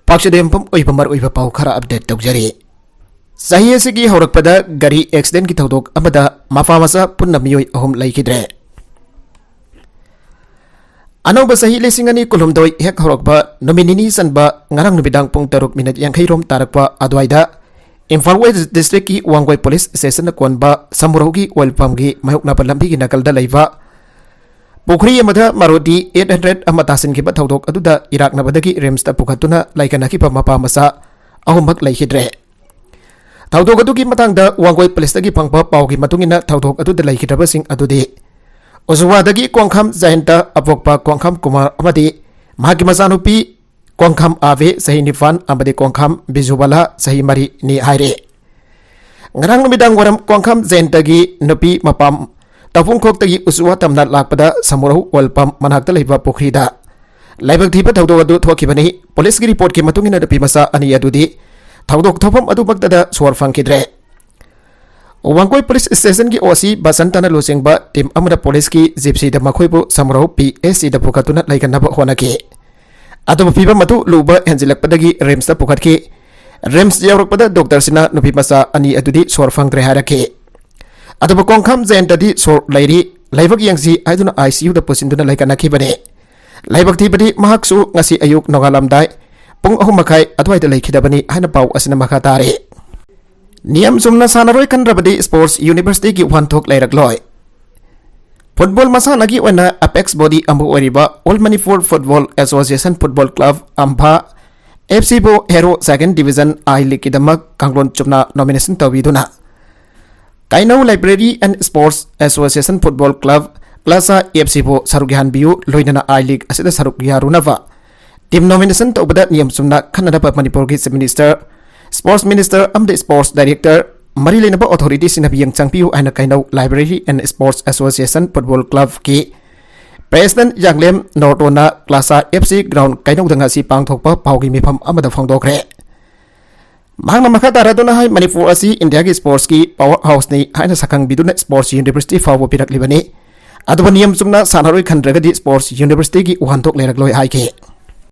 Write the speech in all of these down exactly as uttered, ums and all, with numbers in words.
ꯄꯥꯎꯆꯦꯗꯦꯝꯐꯝ ꯑꯣꯏꯕ ꯃꯔꯨꯑꯣꯏꯕ ꯄꯥꯎ ꯈꯔ ꯑꯞꯗꯦꯠ ꯇꯧꯖꯔꯤ꯫ ꯆꯍꯤ ꯑꯁꯤꯒꯤ ꯍꯧꯔꯛꯄꯗ ꯒꯥꯔꯤ ꯑꯦꯛꯁꯤꯗꯦꯟꯒꯤ ꯊꯧꯗꯣꯛ ꯑꯃꯗ ꯃꯄꯥ ꯃꯆꯥ ꯄꯨꯟꯅ ꯃꯤꯑꯣꯏ ꯑꯍꯨꯝ ꯂꯩꯈꯤꯗ꯭ꯔꯦ꯫ ꯑꯅꯧꯕ ꯆꯍꯤ ꯂꯤꯁꯤꯡ ꯑꯅꯤ ꯀꯨꯟꯍꯨꯝꯗꯣꯏ ꯍꯦꯛ ꯍꯧꯔꯛꯄ ꯅꯨꯃꯤꯠ ꯅꯤꯅꯤ ꯆꯟꯕ ꯉꯔꯥꯡ ꯅꯨꯃꯤꯗꯥꯡ ꯄꯨꯡ ꯇꯔꯨꯛ ꯃꯤꯅꯤꯠ ꯌꯥꯡꯈꯩ ꯔꯣꯝ ꯇꯥꯔꯛꯄ ꯑꯗꯨꯋꯥꯏꯗ ꯏꯝꯐꯥꯜ ꯋꯦꯁ ꯗꯤꯁꯇ꯭ꯔꯤꯛꯀꯤ ꯋꯥꯡꯒꯣꯏ ꯄꯨꯂꯤꯁ ꯁ꯭ꯇꯦꯁꯟꯅ ꯀꯣꯟꯕ ꯁꯃꯨꯔꯧꯒꯤ ꯑꯣꯏꯜ ꯄꯝꯒꯤ ꯃꯥꯌꯣꯛꯅꯕ ꯂꯝꯕꯤꯒꯤ ꯅꯥꯀꯜꯗ ꯂꯩꯕ ꯄꯨꯈ꯭ꯔꯤ ꯑꯃꯗ ꯃꯥꯔꯨꯇꯤ ꯑꯩꯠ ꯍꯟꯗ꯭ꯔꯦꯠ ꯑꯃ ꯇꯥꯁꯤꯟꯈꯤꯕ ꯊꯧꯗꯣꯛ ꯑꯗꯨꯗ ꯏꯔꯥꯛꯅꯕꯗꯒꯤ ꯔꯤꯝꯁꯇ ꯄꯨꯈꯠꯇꯨꯅ ꯂꯩꯀꯠꯅꯈꯤꯕ ꯃꯄꯥ ꯃꯆꯥ ꯑꯍꯨꯝꯃꯛ ꯂꯩꯈꯤꯗ꯭ꯔꯦ꯫ ꯊꯧꯗꯣꯛ ꯑꯗꯨꯒꯤ ꯃꯇꯥꯡꯗ ꯋꯥꯡꯒꯣꯏ ꯄꯨꯂꯤꯁꯇꯒꯤ ꯐꯪꯕ ꯄꯥꯎꯒꯤ ꯃꯇꯨꯡ ꯏꯟꯅ, ꯊꯧꯗꯣꯛ ꯑꯗꯨꯗ ꯂꯩꯈꯤꯗ꯭ꯔꯕꯁꯤꯡ ꯑꯗꯨꯗꯤ ꯎꯖꯨꯋꯥꯗꯒꯤ ꯀꯣꯡꯈꯥꯝ ꯖꯌꯟꯇ, ꯑꯄꯣꯛꯄ ꯀꯣꯡꯈꯥꯝ ꯀꯨꯃꯥꯔ ꯑꯃꯗꯤ ꯃꯍꯥꯛꯀꯤ ꯃꯆꯥꯅꯨꯄꯤ ꯀꯣꯡꯈꯥꯝ ꯑꯥꯕꯦ, ꯆꯍꯤ ꯅꯤꯄꯥꯟ, ꯑꯃꯗꯤ ꯀꯣꯡꯈꯥꯝ ꯕꯤꯖꯨꯕꯥꯂꯥ, ꯆꯍꯤ ꯃꯔꯤꯅꯤ ꯍꯥꯏꯔꯤ꯫ ꯉꯔꯥꯡ ꯅꯨꯃꯤꯗꯥꯡ ꯋꯥꯏꯔꯝ ꯀꯣꯡꯈꯥꯝ ꯖꯌꯟꯇꯒꯤ ꯅꯨꯄꯤ ꯃꯄꯥꯝ ꯇꯧꯐꯝꯈꯣꯛꯇꯒꯤ ꯎꯆꯨ ꯋꯥ ꯇꯝꯅ ꯂꯥꯛꯄꯗ ꯁꯃꯨꯔꯧ ꯑꯣꯏꯜ ꯄꯝ ꯃꯅꯥꯛꯇ ꯂꯩꯕ ꯄꯨꯈ꯭ꯔꯤꯗ ꯂꯥꯏꯕꯛ ꯊꯤꯕ ꯊꯧꯗꯣꯛ ꯑꯗꯨ ꯊꯣꯛꯈꯤꯕꯅꯤ꯫ ꯄꯨꯂꯤꯁꯀꯤ ꯔꯤꯄꯣꯔꯠꯀꯤ ꯃꯇꯨꯡ ꯏꯟꯅ, ꯅꯨꯄꯤ ꯃꯆꯥ ꯑꯅꯤ ꯑꯗꯨꯗꯤ ꯊꯧꯗꯣꯛ ꯊꯣꯛꯐꯝ ꯑꯗꯨꯃꯛꯇꯗ ꯁꯣꯔ ꯐꯪꯈꯤꯗ꯭ꯔꯦ꯫ ꯋꯥꯡꯒꯣꯏ ꯄꯨꯂꯤꯁ ꯁ꯭ꯇꯦꯁꯟꯒꯤ ꯑꯣ ꯁꯤ ꯕꯁꯟꯇꯅ ꯂꯨꯆꯤꯡꯕ ꯇꯤꯝ ꯑꯃꯅ ꯄꯨꯂꯤꯁꯀꯤ ꯖꯤꯞꯁꯤꯗ ꯃꯈꯣꯏꯕꯨ ꯁꯃꯨꯔꯧ ꯄꯤ ꯑꯩꯆ ꯁꯤꯗ ꯄꯨꯈꯠꯇꯨꯅ ꯂꯩꯀꯠꯅꯕ ꯍꯣꯠꯅꯈꯤ꯫ ꯑꯗꯨꯕꯨ ꯐꯤꯕꯝ ꯑꯗꯨ ꯂꯨꯕ ꯍꯦꯟꯖꯤꯜꯂꯛꯄꯗꯒꯤ ꯔꯤꯝꯁꯇ ꯄꯨꯈꯠꯈꯤ꯫ ꯔꯤꯝꯁ ꯌꯧꯔꯛꯄꯗ ꯗꯣꯛꯇꯔꯁꯤꯅ ꯅꯨꯄꯤ ꯃꯆꯥ ꯑꯅꯤ ꯑꯗꯨꯗꯤ ꯁꯣꯔ ꯐꯪꯗ꯭ꯔꯦ ꯍꯥꯏꯔꯛꯈꯤ꯫ ꯑꯗꯨꯕꯨ ꯀꯣꯡꯈꯥꯝ ꯖꯌꯟꯇꯗꯤ ꯁꯣꯔ ꯂꯩꯔꯤ, ꯂꯥꯏꯕꯛ ꯌꯦꯡꯁꯤ ꯍꯥꯏꯗꯨꯅ ꯑꯥꯏ ꯁꯤ ꯌꯨꯗ ꯄꯨꯁꯤꯟꯗꯨꯅ ꯂꯩꯀꯠꯅꯈꯤꯕꯅꯤ꯫ ꯂꯥꯏꯕꯛ ꯊꯤꯕꯗꯤ ꯃꯍꯥꯛꯁꯨ ꯉꯁꯤ ꯑꯌꯨꯛ ꯅꯣꯡꯉꯥꯜꯂꯝꯗꯥꯏ ꯄꯨꯡ ꯑꯍꯨꯝ ꯃꯈꯥꯏ ꯑꯗꯨꯋꯥꯏꯗ ꯂꯩꯈꯤꯗꯕꯅꯤ ꯍꯥꯏꯅ ꯄꯥꯎ ꯑꯁꯤꯅ ꯃꯈꯥ ꯇꯥꯔꯤ꯫ ꯅꯤꯌꯝ ꯆꯨꯝꯅ ꯁꯥꯟꯅꯔꯣꯏ ꯈꯟꯗ꯭ꯔꯕꯗꯤ ꯁ꯭ꯄꯣꯔꯠꯁ ꯌꯨꯅꯤꯚꯔꯁꯤꯇꯤꯒꯤ ꯋꯥꯍꯟꯊꯣꯛ ꯂꯩꯔꯛꯂꯣꯏ꯫ ꯐꯨꯠꯕꯣꯜ ꯃꯁꯥꯟꯅꯒꯤ ꯑꯣꯏꯅ ꯑꯦꯄꯦꯛꯁ ꯕꯣꯗꯤ ꯑꯃ ꯑꯣꯏꯔꯤꯕ all Manipur football association football club, AMFA, F ꯁꯤꯕꯨ ꯍꯦꯔꯣ ꯁꯦꯀꯦꯟ ꯗꯤꯕꯤꯖꯟ ꯑꯥꯏ ꯂꯤꯒꯀꯤꯗꯃꯛ ꯀꯥꯡꯂꯣꯟ ꯆꯨꯝꯅ ꯅꯣꯃꯤꯅꯦꯁꯟ ꯇꯧꯕꯤꯗꯨꯅ Kainou library and sports association football club, KLASA F ꯁꯤꯕꯨ ꯁꯔꯨꯛ ꯌꯥꯍꯟꯕꯤꯌꯨ, ꯂꯣꯏꯅꯅ ꯑꯥꯏ ꯂꯤꯒ ꯑꯁꯤꯗ ꯁꯔꯨꯛ ꯌꯥꯔꯨꯅꯕ ꯇꯤꯝ ꯅꯣꯃꯤꯅꯦꯁꯟ ꯇꯧꯕꯗ ꯅꯤꯌꯝ ꯆꯨꯝꯅ ꯈꯟꯅꯅꯕ ꯃꯅꯤꯄꯨꯔꯒꯤ ꯆꯤꯐ ꯃꯤꯅꯤꯁꯇꯔ, ꯁ꯭ꯄꯣꯔꯠꯁ ꯃꯤꯅꯤꯁꯇꯔ ꯑꯃꯗꯤ ꯁ꯭ꯄꯣꯔꯠꯁ ꯗꯥꯏꯔꯦꯛꯇꯔ, ꯃꯔꯤ ꯂꯩꯅꯕ ꯑꯣꯊꯣꯔꯤꯇꯤꯁꯤꯡꯅ ꯃꯤꯠꯌꯦꯡ ꯆꯪꯕꯤꯌꯨ ꯍꯥꯏꯅ Kainou library and sports association ꯐꯨꯠꯕꯣꯜ ꯀ꯭ꯂꯕꯀꯤ ꯄ꯭ꯔꯦꯁꯤꯗꯦꯟꯠ ꯌꯥꯡꯂꯦꯝ ꯅꯣꯔꯇꯣꯟꯅ ꯀ꯭ꯂꯥꯁꯥ ꯑꯦꯐ ꯁꯤ ꯒ꯭ꯔꯥꯎꯟ ꯀꯩꯅꯧꯗ ꯉꯁꯤ ꯄꯥꯡꯊꯣꯛꯄ ꯄꯥꯎꯒꯤ ꯃꯤꯐꯝ ꯑꯃꯗ ꯐꯣꯡꯗꯣꯛꯈ꯭ꯔꯦ꯫ ꯃꯍꯥꯛꯅ ꯃꯈꯥ ꯇꯥꯔꯗꯨꯅ ꯍꯥꯏ, ꯃꯅꯤꯄꯨꯔ ꯑꯁꯤ ꯏꯟꯗꯤꯌꯥꯒꯤ ꯁ꯭ꯄꯣꯔꯠꯁꯀꯤ ꯄꯥꯋꯔ ꯍꯥꯎꯁꯅꯤ ꯍꯥꯏꯅ ꯁꯛꯈꯪꯕꯤꯗꯨꯅ ꯁ꯭ꯄꯣꯔꯠꯁ ꯌꯨꯅꯤꯚꯔꯁꯤꯇꯤ ꯐꯥꯎꯕ ꯄꯤꯔꯛꯂꯤꯕꯅꯤ꯫ ꯑꯗꯨꯕꯨ ꯅꯤꯌꯝ ꯆꯨꯝꯅ ꯁꯥꯟꯅꯔꯣꯏ ꯈꯟꯗ꯭ꯔꯒꯗꯤ ꯁ꯭ꯄꯣꯔꯠꯁ ꯌꯨꯅꯤꯚꯔꯁꯤꯇꯤꯒꯤ ꯋꯥꯍꯟꯊꯣꯛ ꯂꯩꯔꯛꯂꯣꯏ ꯍꯥꯏꯈꯤ꯫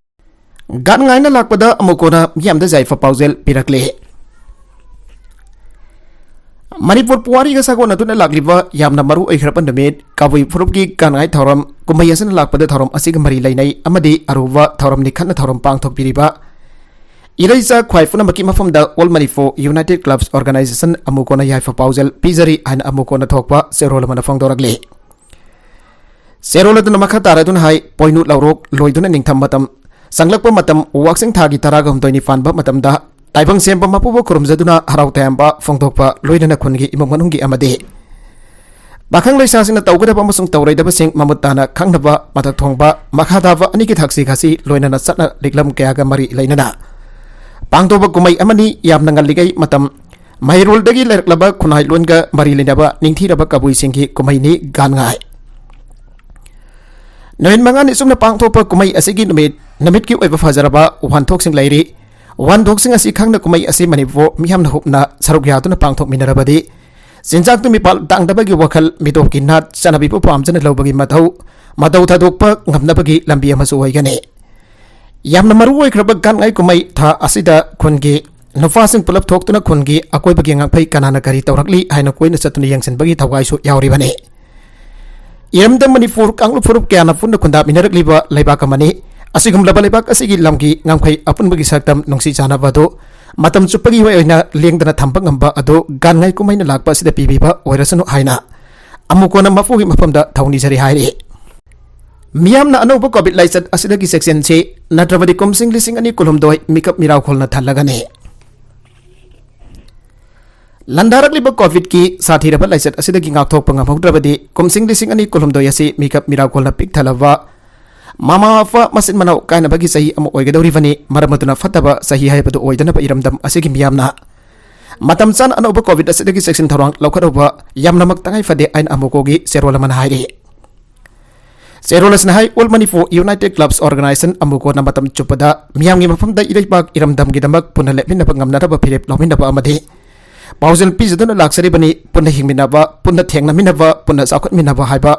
ꯒꯥꯟ ꯉꯥꯏꯅ ꯂꯥꯛꯄꯗ ꯑꯃꯨꯛ ꯀꯣꯟꯅ ꯃꯤꯌꯥꯝꯗ ꯌꯥꯏꯐ ꯄꯥꯎꯖꯦꯜ ꯄꯤꯔꯛꯂꯦ꯫ ꯃꯅꯤꯄꯨꯔ ꯄꯨꯋꯥꯔꯤꯒ ꯁꯥꯒꯣꯟꯅꯗꯨꯅ ꯂꯥꯛꯂꯤꯕ ꯌꯥꯝꯅ ꯃꯔꯨ ꯑꯣꯏꯈ꯭ꯔꯕ ꯅꯨꯃꯤꯠ ꯀꯕꯨꯏ ꯐꯨꯔꯨꯞꯀꯤ ꯒꯥꯟ ꯉꯥꯏ ꯊꯧꯔꯝ ꯀꯨꯝꯍꯩ ꯑꯁꯤꯅ ꯂꯥꯛꯄꯗ ꯊꯧꯔꯝ ꯑꯁꯤꯒ ꯃꯔꯤ ꯂꯩꯅꯩ ꯑꯃꯗꯤ ꯑꯔꯨꯕ ꯊꯧꯔꯝꯅꯤ ꯈꯟꯅ ꯊꯧꯔꯝ ꯄꯥꯡꯊꯣꯛꯄꯤꯔꯤꯕ ꯏꯔꯩꯆꯥ ꯈ꯭ꯋꯥꯏ ꯄꯨꯝꯅꯃꯛꯀꯤ ꯃꯐꯝꯗ All Manipur United Clubs Organization ꯑꯃꯨꯛ ꯀꯣꯟꯅ ꯌꯥꯏꯐ ꯄꯥꯎꯖꯦꯜ ꯄꯤꯖꯔꯤ ꯍꯥꯏꯅ ꯑꯃꯨꯛ ꯀꯣꯟꯅ ꯊꯣꯛꯄ ꯆꯦꯔꯣꯜ ꯑꯃꯅ ꯐꯣꯡꯗꯣꯔꯛꯂꯤ꯫ ꯆꯦꯔꯣꯜ ꯑꯗꯨꯅ ꯃꯈꯥ ꯇꯥꯔꯗꯨꯅ ꯍꯥꯏ, ꯄꯣꯏꯅꯨ ꯂꯧꯔꯣꯛ ꯂꯣꯏꯗꯨꯅ ꯅꯤꯡꯊꯝ ꯃꯇꯝ ꯆꯪꯂꯛꯄ ꯃꯇꯝ, ꯋꯥꯛꯆꯤꯡ ꯊꯥꯒꯤ ꯇꯔꯥꯒ ꯍꯨꯝꯗꯣꯏꯅꯤ ꯄꯥꯟꯕ ꯃꯇꯝꯗ ꯇꯥꯏꯕꯪ ꯁꯦꯝꯕ ꯃꯄꯨꯕ ꯈꯨꯔꯨꯝꯖꯗꯨꯅ ꯍꯔꯥꯎ ꯇꯌꯥꯝꯕ ꯐꯣꯡꯗꯣꯛꯄ ꯂꯣꯏꯅꯅ ꯈꯨꯟꯒꯤ ꯏꯃꯨꯡ ꯃꯅꯨꯡꯒꯤ ꯑꯃꯗꯤ ꯄꯥꯈꯪ ꯂꯩꯁꯥꯁꯤꯡꯅ ꯇꯧꯒꯗꯕ ꯑꯃꯁꯨꯡ ꯇꯧꯔꯣꯏꯗꯕꯁꯤꯡ ꯃꯃꯨꯠ ꯇꯥꯅ ꯈꯪꯅꯕ ꯃꯊꯛ ꯊꯣꯡꯕ ꯃꯈꯥ ꯊꯥꯕ ꯑꯅꯤꯒꯤ ꯊꯛꯁꯤ ꯈꯥꯁꯤ ꯂꯣꯏꯅꯅ ꯆꯠꯅ ꯂꯤꯛꯂꯝ ꯀꯌꯥꯒ ꯃꯔꯤ ꯂꯩꯅꯅ ꯄꯥꯡꯊꯣꯛꯄ ꯀꯨꯝꯍꯩ ꯑꯃꯅꯤ꯫ ꯌꯥꯝꯅ ꯉꯜꯂꯤꯉꯩ ꯃꯇꯝ ꯃꯍꯩꯔꯣꯜꯗꯒꯤ ꯂꯩꯔꯛꯂꯕ ꯈꯨꯟꯅꯥꯏ ꯂꯣꯟꯒ ꯃꯔꯤ ꯂꯩꯅꯕ ꯅꯤꯡꯊꯤꯔꯕ ꯀꯕꯨꯏꯁꯤꯡꯒꯤ ꯀꯨꯝꯍꯩꯅꯤ ꯒꯥꯟꯉꯥꯏ꯫ ꯅꯨꯃꯤꯠ ꯃꯉꯥꯅꯤ ꯆꯨꯞꯅ ꯄꯥꯡꯊꯣꯛꯄ ꯀꯨꯝꯍꯩ ꯑꯁꯤꯒꯤ ꯅꯨꯃꯤꯠ ꯅꯨꯃꯤꯠꯀꯤ ꯑꯣꯏꯕ ꯐꯖꯔꯕ ꯋꯥꯍꯟꯊꯣꯛꯁꯤꯡ ꯂꯩꯔꯤ꯫ ꯋꯥꯍꯟꯊꯣꯛꯁꯤꯡ ꯑꯁꯤ ꯈꯪꯅ ꯀꯨꯝꯍꯩ ꯑꯁꯤ ꯃꯅꯤꯄꯨꯔ ꯃꯤꯌꯥꯝꯅ ꯍꯨꯞꯅ ꯁꯔꯨꯛ ꯌꯥꯗꯨꯅ ꯄꯥꯡꯊꯣꯛꯃꯤꯟꯅꯔꯕꯗꯤ ꯆꯤꯟꯖꯥꯛꯇꯨ ꯃꯤꯄꯥꯜ ꯇꯥꯡꯗꯕꯒꯤ ꯋꯥꯈꯜ, ꯃꯤꯇꯣꯞꯀꯤ ꯅꯥꯠ ꯆꯠꯅꯕꯤꯕꯨ ꯄꯥꯝꯖꯅ ꯂꯧꯕꯒꯤ ꯃꯊꯧ, ꯃꯇꯧ ꯊꯥꯗꯣꯛꯄ ꯉꯝꯅꯕꯒꯤ ꯂꯝꯕꯤ ꯑꯃꯁꯨ ꯑꯣꯏꯒꯅꯤ꯫ ꯌꯥꯝꯅ ꯃꯔꯨ ꯑꯣꯏꯈ꯭ꯔꯕ ꯒꯥꯟꯉꯥꯏ ꯀꯨꯝꯍꯩ ꯊꯥ ꯑꯁꯤꯗ ꯈꯨꯟꯒꯤ ꯅꯨꯄꯥꯁꯤꯡ ꯄꯨꯂꯞ ꯊꯣꯛꯇꯨꯅ ꯈꯨꯟꯒꯤ ꯑꯀꯣꯏꯕꯒꯤ ꯉꯥꯡꯐꯩ ꯀꯅꯥꯅ ꯀꯔꯤ ꯇꯧꯔꯛꯂꯤ ꯍꯥꯏꯅ ꯀꯣꯏꯅ ꯆꯠꯇꯨꯅ ꯌꯦꯡꯁꯤꯟꯕꯒꯤ ꯊꯧꯒꯥꯏꯁꯨ ꯌꯥꯎꯔꯤꯕꯅꯤ꯫ ꯏꯔꯝꯗꯝ ꯃꯅꯤꯄꯨꯔ ꯀꯥꯡꯂꯨꯞ ꯐꯨꯔꯨꯞ ꯀꯌꯥꯅ ꯄꯨꯟꯅ ꯈꯨꯟꯗꯥꯃꯤꯟꯅꯔꯛꯂꯤꯕ ꯂꯩꯕꯥꯛ ꯑꯃꯅꯤ꯫ ꯑꯁꯤꯒꯨꯝꯂꯕ ꯂꯩꯕꯥꯛ ꯑꯁꯤꯒꯤ ꯂꯝꯒꯤ ꯉꯝꯈꯩ ꯑꯄꯨꯟꯕꯒꯤ ꯁꯛꯇꯝ ꯅꯨꯡꯁꯤ ꯆꯥꯟꯅꯕ ꯑꯗꯨ ꯃꯇꯝ ꯆꯨꯞꯄꯒꯤ ꯑꯣꯏꯅ ꯂꯦꯡꯗꯅ ꯊꯝꯕ ꯉꯝꯕ ꯑꯗꯨ ꯒꯥꯟꯉꯥꯏ ꯀꯨꯝꯍꯩꯅ ꯂꯥꯛꯄ ꯑꯁꯤꯗ ꯄꯤꯕꯤꯕ ꯑꯣꯏꯔꯁꯅꯨ ꯍꯥꯏꯅ ꯑꯃꯨꯛ ꯀꯣꯟꯅ ꯃꯄꯨꯒꯤ ꯃꯐꯝꯗ ꯊꯧꯅꯤꯖꯔꯤ ꯍꯥꯏꯔꯤ꯫ ꯃꯤꯌꯥꯝꯅ ꯑꯅꯧꯕ ꯀꯣꯚꯤꯗ ꯂꯥꯏꯆꯠ ꯑꯁꯤꯗꯒꯤ ꯆꯦꯛꯁꯤꯟꯁꯤ, ꯅꯠꯇ꯭ꯔꯕꯗꯤ ꯀꯨꯝꯁꯤꯡ ꯂꯤꯁꯤꯡ ꯑꯅꯤ ꯀꯨꯟꯍꯨꯝꯗꯣꯏ ꯃꯤꯀꯞ ꯃꯤꯔꯥꯎꯈꯣꯜꯅ ꯊꯜꯂꯒꯅꯤ꯫ ꯂꯥꯟꯗꯥꯔꯛꯂꯤꯕ ꯀꯣꯚꯤꯗꯀꯤ ꯁꯥꯊꯤꯔꯕ ꯂꯥꯏꯆꯠ ꯑꯁꯤꯗꯒꯤ ꯉꯥꯛꯊꯣꯛꯄ ꯉꯝꯍꯧꯗ꯭ꯔꯕꯗꯤ ꯀꯨꯝꯁꯤꯡ ꯂꯤꯁꯤꯡ ꯑꯅꯤ ꯀꯨꯟꯍꯨꯝꯗꯣꯏ ꯑꯁꯤ ꯃꯤꯀꯞ ꯃꯤꯔꯥꯎꯈꯣꯜꯅ ꯄꯤꯛ ꯊꯜꯂꯕ, ꯃꯃꯥ ꯃꯄꯥ ꯃꯆꯤꯟ ꯃꯅꯥꯎ ꯀꯥꯏꯅꯕꯒꯤ ꯆꯍꯤ ꯑꯃ ꯑꯣꯏꯒꯗꯧꯔꯤꯕꯅꯤ꯫ ꯃꯔꯝ ꯑꯗꯨꯅ ꯐꯠꯇꯕ ꯆꯍꯤ ꯍꯥꯏꯕꯗꯨ ꯑꯣꯏꯗꯅꯕ ꯏꯔꯝꯗꯝ ꯑꯁꯤꯒꯤ ꯃꯤꯌꯥꯝꯅ ꯃꯇꯝ ꯆꯥꯅ ꯑꯅꯧꯕ ꯀꯣꯚꯤꯗ ꯑꯁꯤꯗꯒꯤ ꯆꯦꯛꯁꯤꯟ ꯊꯧꯔꯥꯡ ꯂꯧꯈꯠꯍꯧꯕ ꯌꯥꯝꯅꯃꯛ ꯇꯉꯥꯏ ꯐꯗꯦ ꯍꯥꯏꯅ ꯑꯃꯨꯛꯀꯣꯒꯤ ꯆꯦꯔꯣꯜ ꯑꯃꯅ ꯍꯥꯏꯔꯤ꯫ ꯆꯦꯔꯣꯜ ꯑꯁꯤꯅ ꯍꯥꯏ, All Manipur United Clubs Organization ꯑꯃꯨꯛ ꯀꯣꯟꯅ ꯃꯇꯝ ꯆꯨꯞꯄꯗ ꯃꯤꯌꯥꯝꯒꯤ ꯃꯐꯝꯗ ꯏꯔꯩꯄꯥꯛ ꯏꯔꯝꯗꯝꯒꯤꯗꯃꯛ ꯄꯨꯟꯅ ꯂꯦꯞꯃꯤꯟꯅꯕ ꯉꯝꯅꯅꯕ ꯐꯤꯔꯦꯞ ꯂꯧꯃꯤꯟꯅꯕ ꯑꯃꯗꯤ ꯄꯥꯎꯖꯦꯜ ꯄꯤꯖꯗꯨꯅ ꯂꯥꯛꯆꯔꯤꯕꯅꯤ꯫ ꯄꯨꯟꯅ ꯍꯤꯡꯃꯤꯟꯅꯕ, ꯄꯨꯟꯅ ꯊꯦꯡꯅꯃꯤꯟꯅꯕ, ꯄꯨꯟꯅ ꯆꯥꯎꯈꯠꯃꯤꯟꯅꯕ ꯍꯥꯏꯕ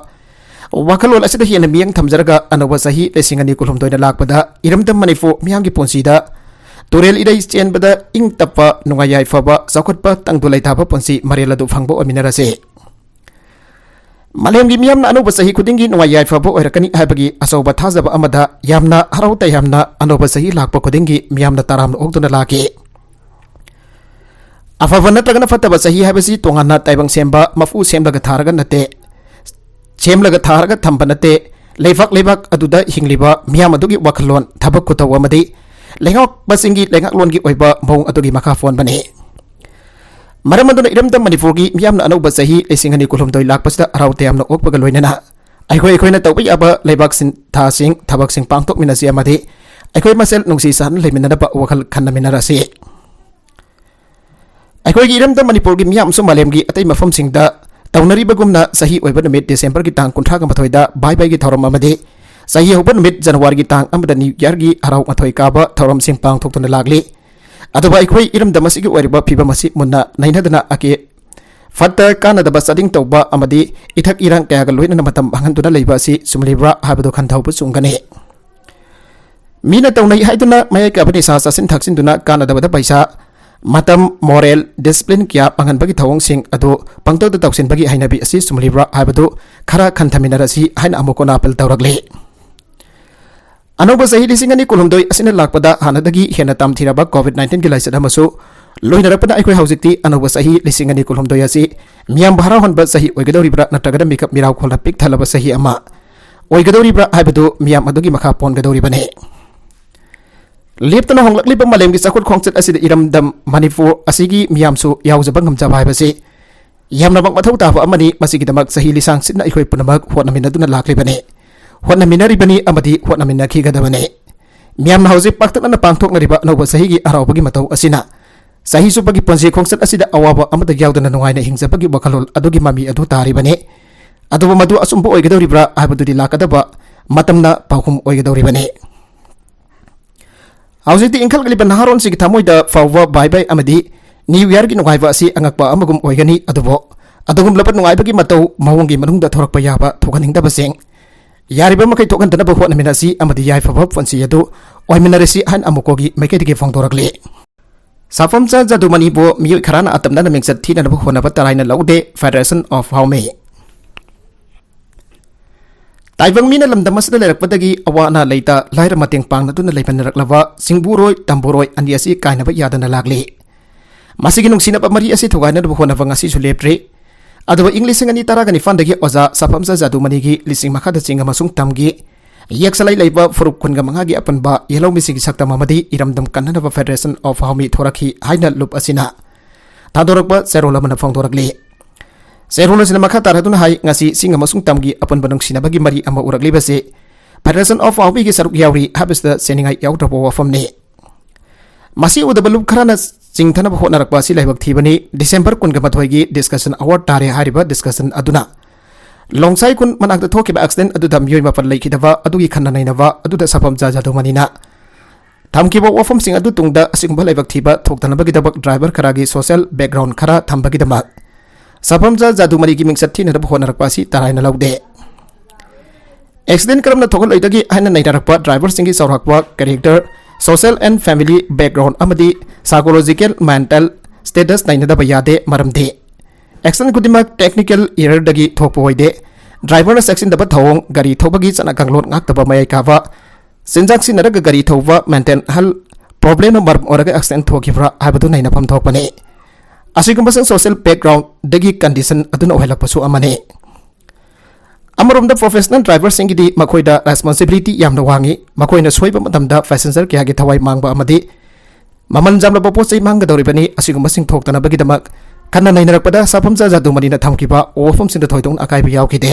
ꯋꯥꯈꯜꯂꯣꯟ ꯑꯁꯤꯗ ꯍꯦꯟꯅ ꯃꯤꯠꯌꯦꯡ ꯊꯝꯖꯔꯒ, ꯑꯅꯧꯕ ꯆꯍꯤ ꯂꯤꯁꯤꯡ ꯑꯅꯤ ꯀꯨꯟꯍꯨꯝꯗꯣꯏꯗ ꯂꯥꯛꯄꯗ ꯏꯔꯝꯗꯝ ꯃꯅꯤꯄꯨꯔ ꯃꯤꯌꯥꯝꯒꯤ ꯄꯨꯟꯁꯤꯗ ꯇꯨꯔꯦꯜ ꯏꯔꯩ ꯆꯦꯟꯕꯗ ꯏꯪ ꯇꯞꯄ, ꯅꯨꯡꯉꯥꯏ ꯌꯥꯏꯐꯕ, ꯆꯥꯎꯈꯠꯄ, ꯇꯪꯗꯨ ꯂꯩꯇꯥꯕ ꯄꯨꯟꯁꯤ ꯃꯔꯦꯜ ꯑꯗꯨ ꯐꯪꯕ ꯑꯣꯏꯃꯤꯟꯅꯔꯁꯤ꯫ ꯃꯥꯂꯦꯝꯒꯤ ꯃꯤꯌꯥꯝꯅ ꯑꯅꯧꯕ ꯆꯍꯤ ꯈꯨꯗꯤꯡꯒꯤ ꯅꯨꯡꯉꯥꯏ ꯌꯥꯏꯐꯕ ꯑꯣꯏꯔꯛꯀꯅꯤ ꯍꯥꯏꯕꯒꯤ ꯑꯆꯧꯕ ꯊꯥꯖꯕ ꯑꯃꯗ ꯌꯥꯝꯅ ꯍꯔꯥꯎ ꯇꯌꯥꯝꯅ ꯑꯅꯧꯕ ꯆꯍꯤ ꯂꯥꯛꯄ ꯈꯨꯗꯤꯡꯒꯤ ꯃꯤꯌꯥꯝꯅ ꯇꯔꯥꯝꯅ ꯑꯣꯛꯇꯨꯅ ꯂꯥꯛꯈꯤ꯫ ꯑꯐꯕ ꯅꯠꯇ꯭ꯔꯒꯅ ꯐꯠꯇꯕ ꯆꯍꯤ ꯍꯥꯏꯕꯁꯤ ꯇꯣꯉꯥꯟꯅ ꯇꯥꯏꯕꯪ ꯁꯦꯝꯕ, ꯃꯄꯨ ꯁꯦꯝꯂꯒ ꯊꯥꯔꯒ ꯅꯠꯇꯦ, ꯁꯦꯝꯂꯒ ꯊꯥꯔꯒ ꯊꯝꯕ ꯅꯠꯇꯦ, ꯂꯩꯕꯥꯛ, ꯂꯩꯕꯥꯛ ꯑꯗꯨꯗ ꯍꯤꯡꯂꯤꯕ ꯃꯤꯌꯥꯝ ꯑꯗꯨꯒꯤ ꯋꯥꯈꯜꯂꯣꯟ, ꯊꯕꯛ ꯈꯨꯇꯧ ꯑꯃꯗꯤ ꯂꯩꯉꯥꯛꯄꯁꯤꯡꯒꯤ ꯂꯩꯉꯥꯛꯂꯣꯟꯒꯤ ꯑꯣꯏꯕ ꯃꯑꯣꯡ ꯑꯗꯨꯒꯤ ꯃꯈꯥ ꯄꯣꯟꯕꯅꯤ꯫ ꯃꯔꯝ ꯑꯗꯨꯅ ꯏꯔꯝꯗꯝ ꯃꯅꯤꯄꯨꯔꯒꯤ ꯃꯤꯌꯥꯝꯅ ꯑꯅꯧꯕ ꯆꯍꯤ ꯂꯤꯁꯤꯡ ꯑꯅꯤ ꯀꯨꯟꯍꯨꯝꯗꯣꯏ ꯂꯥꯛꯄꯁꯤꯗ ꯍꯔꯥꯎ ꯇꯌꯥꯝꯅ ꯑꯣꯛꯄꯒ ꯂꯣꯏꯅꯅ ꯑꯩꯈꯣꯏ ꯑꯩꯈꯣꯏꯅ ꯇꯧꯕ ꯌꯥꯕ ꯂꯩꯕꯥꯛ ꯁꯤꯟꯊꯥꯁꯤꯡ, ꯊꯕꯛꯁꯤꯡ ꯄꯥꯡꯊꯣꯛꯃꯤꯟꯅꯁꯤ ꯑꯃꯗꯤ ꯑꯩꯈꯣꯏ ꯃꯁꯦꯜ ꯅꯨꯡꯁꯤ ꯆꯥꯟꯅ ꯂꯩꯃꯤꯟꯅꯅꯕ ꯋꯥꯈꯜ ꯈꯟꯅꯃꯤꯟꯅꯔꯁꯤ꯫ ꯑꯩꯈꯣꯏꯒꯤ ꯏꯔꯝꯗꯝ ꯃꯅꯤꯄꯨꯔꯒꯤ ꯃꯤꯌꯥꯝꯁꯨ ꯃꯥꯂꯦꯝꯒꯤ ꯑꯇꯩ ꯃꯐꯝꯁꯤꯡꯗ ꯇꯧꯅꯔꯤꯕꯒꯨꯝꯅ ꯆꯍꯤ ꯑꯣꯏꯕ ꯅꯨꯃꯤꯠ ꯗꯤꯁꯦꯝꯕꯔꯒꯤ ꯇꯥꯡ ꯀꯨꯟꯊ꯭ꯔꯥꯒ ꯃꯥꯊꯣꯏꯗ ꯚꯥꯏ ꯚꯥꯏꯒꯤ ꯊꯧꯔꯝ ꯑꯃꯗꯤ ꯆꯍꯤ ꯍꯧꯕ ꯅꯨꯃꯤꯠ ꯖꯅꯋꯥꯔꯤꯒꯤ ꯇꯥꯡ ꯑꯃꯗ ꯅ꯭ꯌꯨ ꯏꯌꯥꯔꯒꯤ ꯍꯔꯥꯎ ꯃꯊꯣꯏ ꯀꯥꯕ ꯊꯧꯔꯝꯁꯤꯡ ꯄꯥꯡꯊꯣꯛꯇꯨꯅ ꯂꯥꯛꯂꯤ꯫ ꯑꯗꯨꯕꯨ ꯑꯩꯈꯣꯏ ꯏꯔꯝꯗꯝ ꯑꯁꯤꯒꯤ ꯑꯣꯏꯔꯤꯕ ꯐꯤꯕꯝ ꯑꯁꯤ ꯃꯨꯟꯅ ꯅꯩꯅꯗꯅ ꯑꯀꯦ ꯐꯠꯇ ꯀꯥꯟꯅꯗꯕ ꯆꯥꯗꯤꯡ ꯇꯧꯕ ꯑꯃꯗꯤ ꯏꯊꯛ ꯏꯔꯥꯡ ꯀꯌꯥꯒ ꯂꯣꯏꯅꯅ ꯃꯇꯝ ꯃꯥꯡꯍꯟꯗꯨꯅ ꯂꯩꯕ ꯑꯁꯤ ꯆꯨꯝꯂꯤꯕ꯭ꯔꯥ ꯍꯥꯏꯕꯗꯨ ꯈꯟꯊꯍꯧꯕ ꯆꯨꯝꯒꯅꯤ꯫ ꯃꯤꯅ ꯇꯧꯅꯩ ꯍꯥꯏꯗꯨꯅ ꯃꯌꯥꯏ ꯀꯥꯕ ꯅꯤꯁꯥ ꯆꯥꯁꯤꯟ ꯊꯛꯆꯤꯟꯗꯨꯅ ꯀꯥꯟꯅꯗꯕꯗ ꯄꯩꯁꯥ, ꯃꯇꯝ, ꯃꯣꯔꯦꯜ, ꯗꯤꯁꯤꯄ꯭ꯂꯤꯟ ꯀꯌꯥ ꯃꯥꯡꯍꯟꯕꯒꯤ ꯊꯧꯑꯣꯡꯁꯤꯡ ꯑꯗꯨ ꯄꯪꯇꯧꯗ ꯇꯧꯁꯤꯟꯕꯒꯤ ꯍꯩꯅꯕꯤ ꯑꯁꯤ ꯆꯨꯝꯂꯤꯕ꯭ꯔꯥ ꯍꯥꯏꯕꯗꯨ ꯈꯔ ꯈꯟꯊꯃꯤꯟꯅꯔꯁꯤ ꯍꯥꯏꯅ ꯑꯃꯨꯛ ꯍꯟꯅ ꯑꯄꯤꯜ ꯇꯧꯔꯛꯂꯤ꯫ ꯑꯅꯧꯕ ꯆꯍꯤ ꯂꯤꯁꯤꯡ ꯑꯅꯤ ꯀꯨꯟꯍꯨꯝꯗꯣꯏ ꯑꯁꯤꯅ ꯂꯥꯛꯄꯗ ꯍꯥꯟꯅꯗꯒꯤ ꯍꯦꯟꯅ ꯇꯝꯊꯤꯔꯕ ꯀꯣꯚꯤꯗ ꯅꯥꯏꯟꯇꯤꯟꯒꯤ ꯂꯥꯏꯆꯠ ꯑꯃꯁꯨ ꯂꯣꯏꯅꯔꯛꯄꯅ ꯑꯩꯈꯣꯏ ꯍꯧꯖꯤꯛꯇꯤ ꯑꯅꯧꯕ ꯆꯍꯤ ꯂꯤꯁꯤꯡ ꯑꯅꯤ ꯀꯨꯟꯍꯨꯝꯗꯣꯏ ꯑꯁꯤ ꯃꯤꯌꯥꯝꯕꯨ ꯍꯔꯥꯎꯍꯟꯕ ꯆꯍꯤ ꯑꯣꯏꯒꯗꯧꯔꯤꯕ꯭ꯔꯥ ꯅꯠꯇ꯭ꯔꯒꯅ ꯃꯤꯀꯞ ꯃꯤꯔꯥꯎ ꯈꯣꯜꯂ ꯄꯤꯛ ꯊꯜꯂꯕ ꯆꯍꯤ ꯑꯃ ꯑꯣꯏꯒꯗꯧꯔꯤꯕ꯭ꯔꯥ ꯍꯥꯏꯕꯗꯨ ꯃꯤꯌꯥꯝ ꯑꯗꯨꯒꯤ ꯃꯈꯥ ꯄꯣꯟꯒꯗꯧꯔꯤꯕꯅꯤ꯫ ꯂꯦꯞꯇꯅ ꯍꯣꯡꯂꯛꯂꯤꯕ ꯃꯥꯂꯦꯝꯒꯤ ꯆꯥꯎꯈꯠ ꯈꯣꯡꯆꯠ ꯑꯁꯤꯗ ꯏꯔꯝꯗꯝ ꯃꯅꯤꯄꯨꯔ ꯑꯁꯤꯒꯤ ꯃꯤꯌꯥꯝꯁꯨ ꯌꯥꯎꯖꯕ ꯉꯝꯖꯕ ꯍꯥꯏꯕꯁꯤ ꯌꯥꯝꯅꯃꯛ ꯃꯊꯧ ꯇꯥꯕ ꯑꯃꯅꯤ꯫ ꯃꯁꯤꯒꯤꯗꯃꯛ ꯆꯍꯤ ꯂꯤꯁꯥꯡ ꯁꯤꯠꯅ ꯑꯩꯈꯣꯏ ꯄꯨꯝꯅꯃꯛ ꯍꯣꯠꯅꯃꯤꯟꯅꯗꯨꯅ ꯂꯥꯛꯂꯤꯕꯅꯤ, ꯍꯣꯠꯅꯃꯤꯟꯅꯔꯤꯕꯅꯤ ꯑꯃꯗꯤ ꯍꯣꯠꯅꯃꯤꯟꯅꯈꯤꯒꯗꯕꯅꯤ꯫ ꯃꯤꯌꯥꯝꯅ ꯍꯧꯖꯤꯛ ꯄꯥꯛꯇꯛꯅꯅ ꯄꯥꯡꯊꯣꯛꯅꯔꯤꯕ ꯑꯅꯧꯕ ꯆꯍꯤꯒꯤ ꯍꯔꯥꯎꯕꯒꯤ ꯃꯇꯧ ꯑꯁꯤꯅ ꯆꯍꯤ ꯆꯨꯞꯄꯒꯤ ꯄꯨꯟꯁꯤ ꯈꯣꯡꯆꯠ ꯑꯁꯤꯗ ꯑꯋꯥꯕ ꯑꯃꯠꯇ ꯌꯥꯎꯗꯅ ꯅꯨꯡꯉꯥꯏꯅ ꯍꯤꯡꯖꯕꯒꯤ ꯋꯥꯈꯜꯂꯣꯟ ꯑꯗꯨꯒꯤ ꯃꯃꯤ ꯑꯗꯨ ꯇꯥꯔꯤꯕꯅꯤ꯫ ꯑꯗꯨꯕꯨ ꯃꯗꯨ ꯑꯆꯨꯝꯕ ꯑꯣꯏꯒꯗꯧꯔꯤꯕ꯭ꯔꯥ ꯍꯥꯏꯕꯗꯨꯗꯤ ꯂꯥꯛꯀꯗꯕ ꯃꯇꯝꯅ ꯄꯥꯎꯈꯨꯝ ꯑꯣꯏꯒꯗꯧꯔꯤꯕꯅꯤ꯫ ꯍꯧꯖꯤꯛꯇꯤ ꯏꯟꯈꯠꯂꯛꯂꯤꯕ ꯅꯍꯥꯔꯣꯟꯁꯤꯒꯤ ꯊꯃꯣꯏꯗ ꯐꯥꯎꯕ ꯕꯥꯏ ꯕꯥꯏ ꯑꯃꯗꯤ ꯅ꯭ꯌꯨ ꯏꯌꯥꯔꯒꯤ ꯅꯨꯡꯉꯥꯏꯕ ꯑꯁꯤ ꯑꯉꯛꯄ ꯑꯃꯒꯨꯝ ꯑꯣꯏꯒꯅꯤ꯫ ꯑꯗꯨꯕꯨ ꯑꯗꯨꯒꯨꯝꯂꯕ ꯅꯨꯡꯉꯥꯏꯕꯒꯤ ꯃꯇꯧ ꯃꯑꯣꯡꯒꯤ ꯃꯅꯨꯡꯗ ꯊꯣꯔꯛꯄ ꯌꯥꯕ ꯊꯣꯛꯍꯟꯅꯤꯡꯗꯕꯁꯤꯡ ꯌꯥꯔꯤꯕ ꯃꯈꯩ ꯊꯣꯛꯍꯟꯗꯅꯕ ꯍꯣꯠꯅꯃꯤꯟꯅꯁꯤ ꯑꯃꯗꯤ ꯌꯥꯏꯐꯕ ꯄꯨꯟꯁꯤ ꯑꯗꯨ ꯑꯣꯏꯃꯤꯟꯅꯔꯁꯤ ꯍꯥꯏꯅ ꯑꯃꯨꯛꯀꯣꯒꯤ ꯃꯥꯏꯀꯩꯗꯒꯤ ꯐꯣꯡꯗꯣꯔꯛꯂꯤ꯫ ꯁꯥꯐꯝꯆꯥ ꯖꯥꯗꯨꯃꯅꯤꯕꯨ ꯃꯤꯑꯣꯏ ꯈꯔꯅ ꯑꯇꯝꯅꯅ ꯃꯤꯡꯆꯠ ꯊꯤꯅꯅꯕ ꯍꯣꯠꯅꯕ ꯇꯔꯥꯏꯅ ꯂꯧꯗꯦ, Federation of Haomei꯫ ꯇꯥꯏꯕꯪ ꯃꯤꯅ ꯂꯝꯗꯝ ꯑꯁꯤꯗ ꯂꯩꯔꯛꯄꯗꯒꯤ ꯑꯋꯥ ꯑꯅꯥ ꯂꯩꯇ ꯂꯥꯏꯔ ꯃꯇꯦꯡ ꯄꯥꯡꯅꯗꯨꯅ ꯂꯩꯃꯤꯟꯅꯔꯛꯂꯕ ꯁꯤꯡꯕꯨꯔꯣꯏ ꯇꯝꯕꯨꯔꯣꯏ ꯑꯅꯤ ꯑꯁꯤ ꯀꯥꯏꯅꯕ ꯌꯥꯗꯅ ꯂꯥꯛꯂꯤ꯫ ꯃꯁꯤꯒꯤ ꯅꯨꯡꯁꯤꯅꯕ ꯃꯔꯤ ꯑꯁꯤ ꯊꯨꯒꯥꯏꯅꯅꯕ ꯍꯣꯠꯅꯕ ꯉꯁꯤꯁꯨ ꯂꯦꯞꯇ꯭ꯔꯤ꯫ ꯑꯗꯨꯕꯨ ꯏꯪ ꯂꯤꯁꯤꯡ ꯑꯅꯤ ꯇꯔꯥꯒ ꯅꯤꯄꯥꯟꯗꯒꯤ ꯑꯣꯖꯥ ꯁꯥꯐꯝꯆꯥ ꯖꯥꯗꯨꯃꯅꯤꯒꯤ ꯂꯤꯁꯤꯡ ꯃꯈꯥꯗ ꯆꯤꯡ ꯑꯃꯁꯨꯡ ꯇꯝꯒꯤ ꯏꯌꯦꯛ ꯁꯂꯥꯏ ꯂꯩꯕ ꯐꯨꯔꯨꯞ ꯀꯨꯟꯒ ꯃꯉꯥꯒꯤ ꯑꯄꯨꯟꯕ ꯌꯦꯜꯍꯧꯃꯤꯁꯤꯡꯒꯤ ꯁꯛꯇꯝ ꯑꯃꯗꯤ ꯏꯔꯝꯗꯝ ꯀꯟꯅꯅꯕ Federation of Haomei ꯊꯣꯔꯛꯈꯤ ꯍꯥꯏꯅ ꯂꯨꯞ ꯑꯁꯤꯅ ꯊꯥꯗꯣꯔꯛꯄ ꯆꯦꯔꯣꯜ ꯑꯃꯅ ꯐꯣꯡꯗꯣꯔꯛꯂꯤ꯫ ꯆꯦꯔꯣꯜ ꯑꯁꯤꯅ ꯃꯈꯥ ꯇꯥꯔꯗꯨꯅ ꯍꯥꯏ, ꯉꯁꯤ ꯆꯤꯡ ꯑꯃꯁꯨꯡ ꯇꯝꯒꯤ ꯑꯄꯨꯟꯕ ꯅꯨꯡꯁꯤꯅꯕꯒꯤ ꯃꯔꯤ ꯑꯃ ꯎꯔꯛꯂꯤꯕꯁꯤ Federation of Haomeiꯒꯤ ꯁꯔꯨꯛ ꯌꯥꯎꯔꯤ ꯍꯥꯏꯕꯁꯤꯗ ꯆꯦꯅꯤꯡꯉꯥꯏ ꯌꯥꯎꯗ꯭ꯔꯕ ꯋꯥꯐꯝꯅꯤ꯫ ꯃꯁꯤ ꯎꯗꯕ ꯂꯨꯞ ꯈꯔꯅ ꯆꯤꯡꯊꯅꯕ ꯍꯣꯠꯅꯔꯛꯄ ꯑꯁꯤ ꯂꯥꯏꯕꯛ ꯊꯤꯕꯅꯤ꯫ December ꯀꯨꯟꯒ ꯃꯥꯊꯣꯏꯒꯤ discussion hour ꯇꯥꯔꯦ ꯍꯥꯏꯔꯤꯕ discussion ꯑꯗꯨꯅ ꯂꯣꯡꯁꯥꯏ ꯈꯨꯟ ꯃꯅꯥꯛꯇ ꯊꯣꯛꯈꯤꯕ accident ꯑꯗꯨꯗ ꯃꯤꯑꯣꯏ ꯃꯥꯄꯟ ꯂꯩꯈꯤꯗꯕ ꯑꯗꯨꯒꯤ ꯈꯟꯅ ꯅꯩꯅꯕ ꯑꯗꯨꯗ ꯁꯥꯐꯝꯆꯥ ꯖꯥꯗꯨꯃꯅꯤꯅ ꯊꯝꯈꯤꯕ ꯋꯥꯐꯝꯁꯤꯡ ꯑꯗꯨ ꯇꯨꯡꯗ ꯑꯁꯤꯒꯨꯝꯕ ꯂꯥꯏꯕꯛ ꯊꯤꯕ ꯊꯣꯛꯇꯅꯕꯒꯤꯗꯃꯛ driver ꯈꯔꯒꯤ social background ꯈꯔ ꯊꯝꯕꯒꯤꯗꯃꯛ ꯁꯥꯐꯝꯆꯥ ꯖꯥꯗꯨꯃꯅꯤꯒꯤ ꯃꯤꯡꯆꯠ ꯊꯤꯅꯅꯕ ꯍꯣꯠꯅꯔꯛꯄ ꯑꯁꯤ ꯇꯔꯥꯏꯅ ꯂꯧꯗꯦ꯫ Accident ꯀꯔꯝꯅ ꯊꯣꯛꯍꯜꯂꯣꯏꯗꯒꯦ ꯍꯥꯏꯅ ꯅꯩꯅꯔꯛꯄ driverꯁꯤꯡꯒꯤ ꯆꯥꯎꯔꯥꯛꯄ character, social and family background ꯑꯃꯗꯤ psychological mental status ꯅꯩꯅꯗꯕ ꯌꯥꯗꯦ꯫ ꯃꯔꯝꯗꯤ accident ꯈꯨꯗꯤꯡꯃꯛ technical errorꯗꯒꯤ ꯊꯣꯛꯄ ꯑꯣꯏꯗꯦ꯫ Driverꯅ ꯆꯦꯛꯁꯤꯟꯗꯕ ꯊꯧꯑꯣꯡ, ꯒꯥꯔꯤ ꯊꯧꯕꯒꯤ ꯆꯠꯅ ꯀꯥꯡꯂꯣꯟ ꯉꯥꯛꯇꯕ, ꯃꯌꯥꯏ ꯀꯥꯕ ꯆꯤꯟꯖꯥꯛ ꯁꯤꯖꯤꯟꯅꯔꯒ ꯒꯥꯔꯤ ꯊꯧꯕ, mental health problemꯅ ꯃꯔꯝ ꯑꯣꯏꯔꯒ accident ꯊꯣꯛꯈꯤꯕ꯭ꯔꯥ ꯍꯥꯏꯕꯗꯨ ꯅꯩꯅꯐꯝ ꯊꯣꯛꯄꯅꯤ꯫ ꯑꯁꯤꯒꯨꯝꯕꯁꯤꯡ social backgroundꯗꯒꯤ condition ꯑꯗꯨꯅ ꯑꯣꯏꯍꯜꯂꯛꯄꯁꯨ ꯑꯃꯅꯤ꯫ ꯑꯃꯔꯣꯝꯗ professional driverꯁꯤꯡꯒꯤꯗꯤ ꯃꯈꯣꯏꯗ responsibility ꯌꯥꯝꯅ ꯋꯥꯡꯏ꯫ ꯃꯈꯣꯏꯅ ꯁꯣꯏꯕ ꯃꯇꯝꯗ passenger ꯀꯌꯥꯒꯤ ꯊꯋꯥꯏ ꯃꯥꯡꯕ ꯑꯃꯗꯤ ꯃꯃꯜ ꯌꯥꯝꯂꯕ ꯄꯣꯠ ꯆꯩ ꯃꯥꯡꯒꯗꯧꯔꯤꯕꯅꯤ꯫ ꯑꯁꯤꯒꯨꯝꯕꯁꯤꯡ ꯊꯣꯛꯇꯅꯕꯒꯤꯗꯃꯛ ꯈꯟꯅ ꯅꯩꯅꯔꯛꯄꯗ ꯁꯥꯐꯝꯆꯥ ꯖꯥꯗꯨꯃꯅꯤꯅ ꯊꯝꯈꯤꯕ ꯋꯥꯐꯝꯁꯤꯡꯗ ꯊꯣꯏꯗꯣꯛꯅ ꯑꯀꯥꯏꯕ ꯌꯥꯎꯈꯤꯗꯦ꯫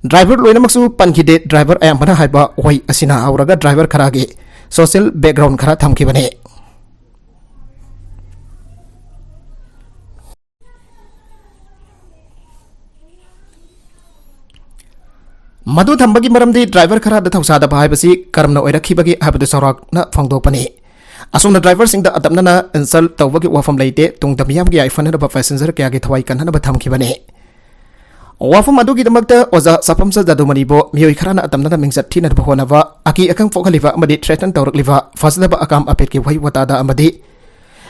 Driver ꯂꯣꯏꯅꯃꯛꯁꯨ ꯄꯟꯈꯤꯗꯦ꯫ Driver ꯑꯌꯥꯝꯕꯅ ꯍꯥꯏꯕ ꯋꯥꯍꯩ ꯑꯁꯤꯅ ꯍꯧꯔꯒ driver ꯈꯔꯒꯤ social background ꯈꯔ ꯊꯝꯈꯤꯕꯅꯤ꯫ ꯃꯗꯨ ꯊꯝꯕꯒꯤ ꯃꯔꯝꯗꯤ driver ꯈꯔꯗ ꯊꯧꯁꯥꯗꯕ ꯍꯥꯏꯕꯁꯤ ꯀꯔꯝꯅ ꯑꯣꯏꯔꯛꯈꯤꯕꯒꯦ ꯍꯥꯏꯕꯗꯨ ꯆꯥꯎꯔꯥꯛꯅ ꯐꯣꯡꯗꯣꯛꯄꯅꯤ꯫ ꯑꯁꯨꯝꯅ ꯗ꯭ꯔꯥꯏꯚꯔꯁꯤꯡꯗ ꯑꯇꯝꯅꯅ ꯏꯟꯁꯜ ꯇꯧꯕꯒꯤ ꯋꯥꯐꯝ ꯂꯩꯇꯦ, ꯇꯨꯡꯗ ꯃꯤꯌꯥꯝꯒꯤ ꯌꯥꯏꯐꯅꯅꯕ ꯄꯦꯁꯦꯟꯖꯔ ꯀꯌꯥꯒꯤ ꯊꯋꯥꯏ ꯀꯟꯅꯅꯕ ꯊꯝꯈꯤꯕꯅꯤ꯫ ꯋꯥꯐꯝ ꯑꯗꯨꯒꯤꯗꯃꯛꯇ ꯑꯣꯖꯥ ꯁꯥꯐꯝꯁ ꯖꯥꯗꯨꯃꯅꯤꯕꯨ ꯃꯤꯑꯣꯏ ꯈꯔꯅ ꯑꯇꯝꯅꯅ ꯃꯤꯡꯆꯠ ꯊꯤꯅꯕ ꯍꯣꯠꯅꯕ, ꯑꯀꯤ ꯑꯈꯪ ꯄꯣꯛꯍꯜꯂꯤꯕ ꯑꯃꯗꯤ ꯊ꯭ꯔꯦꯇꯟ ꯇꯧꯔꯛꯂꯤꯕ ꯐꯖꯗꯕ ꯑꯀꯥꯝ ꯑꯄꯦꯠꯀꯤ ꯋꯥꯍꯩ ꯋꯥꯇꯥꯗ ꯑꯃꯗꯤ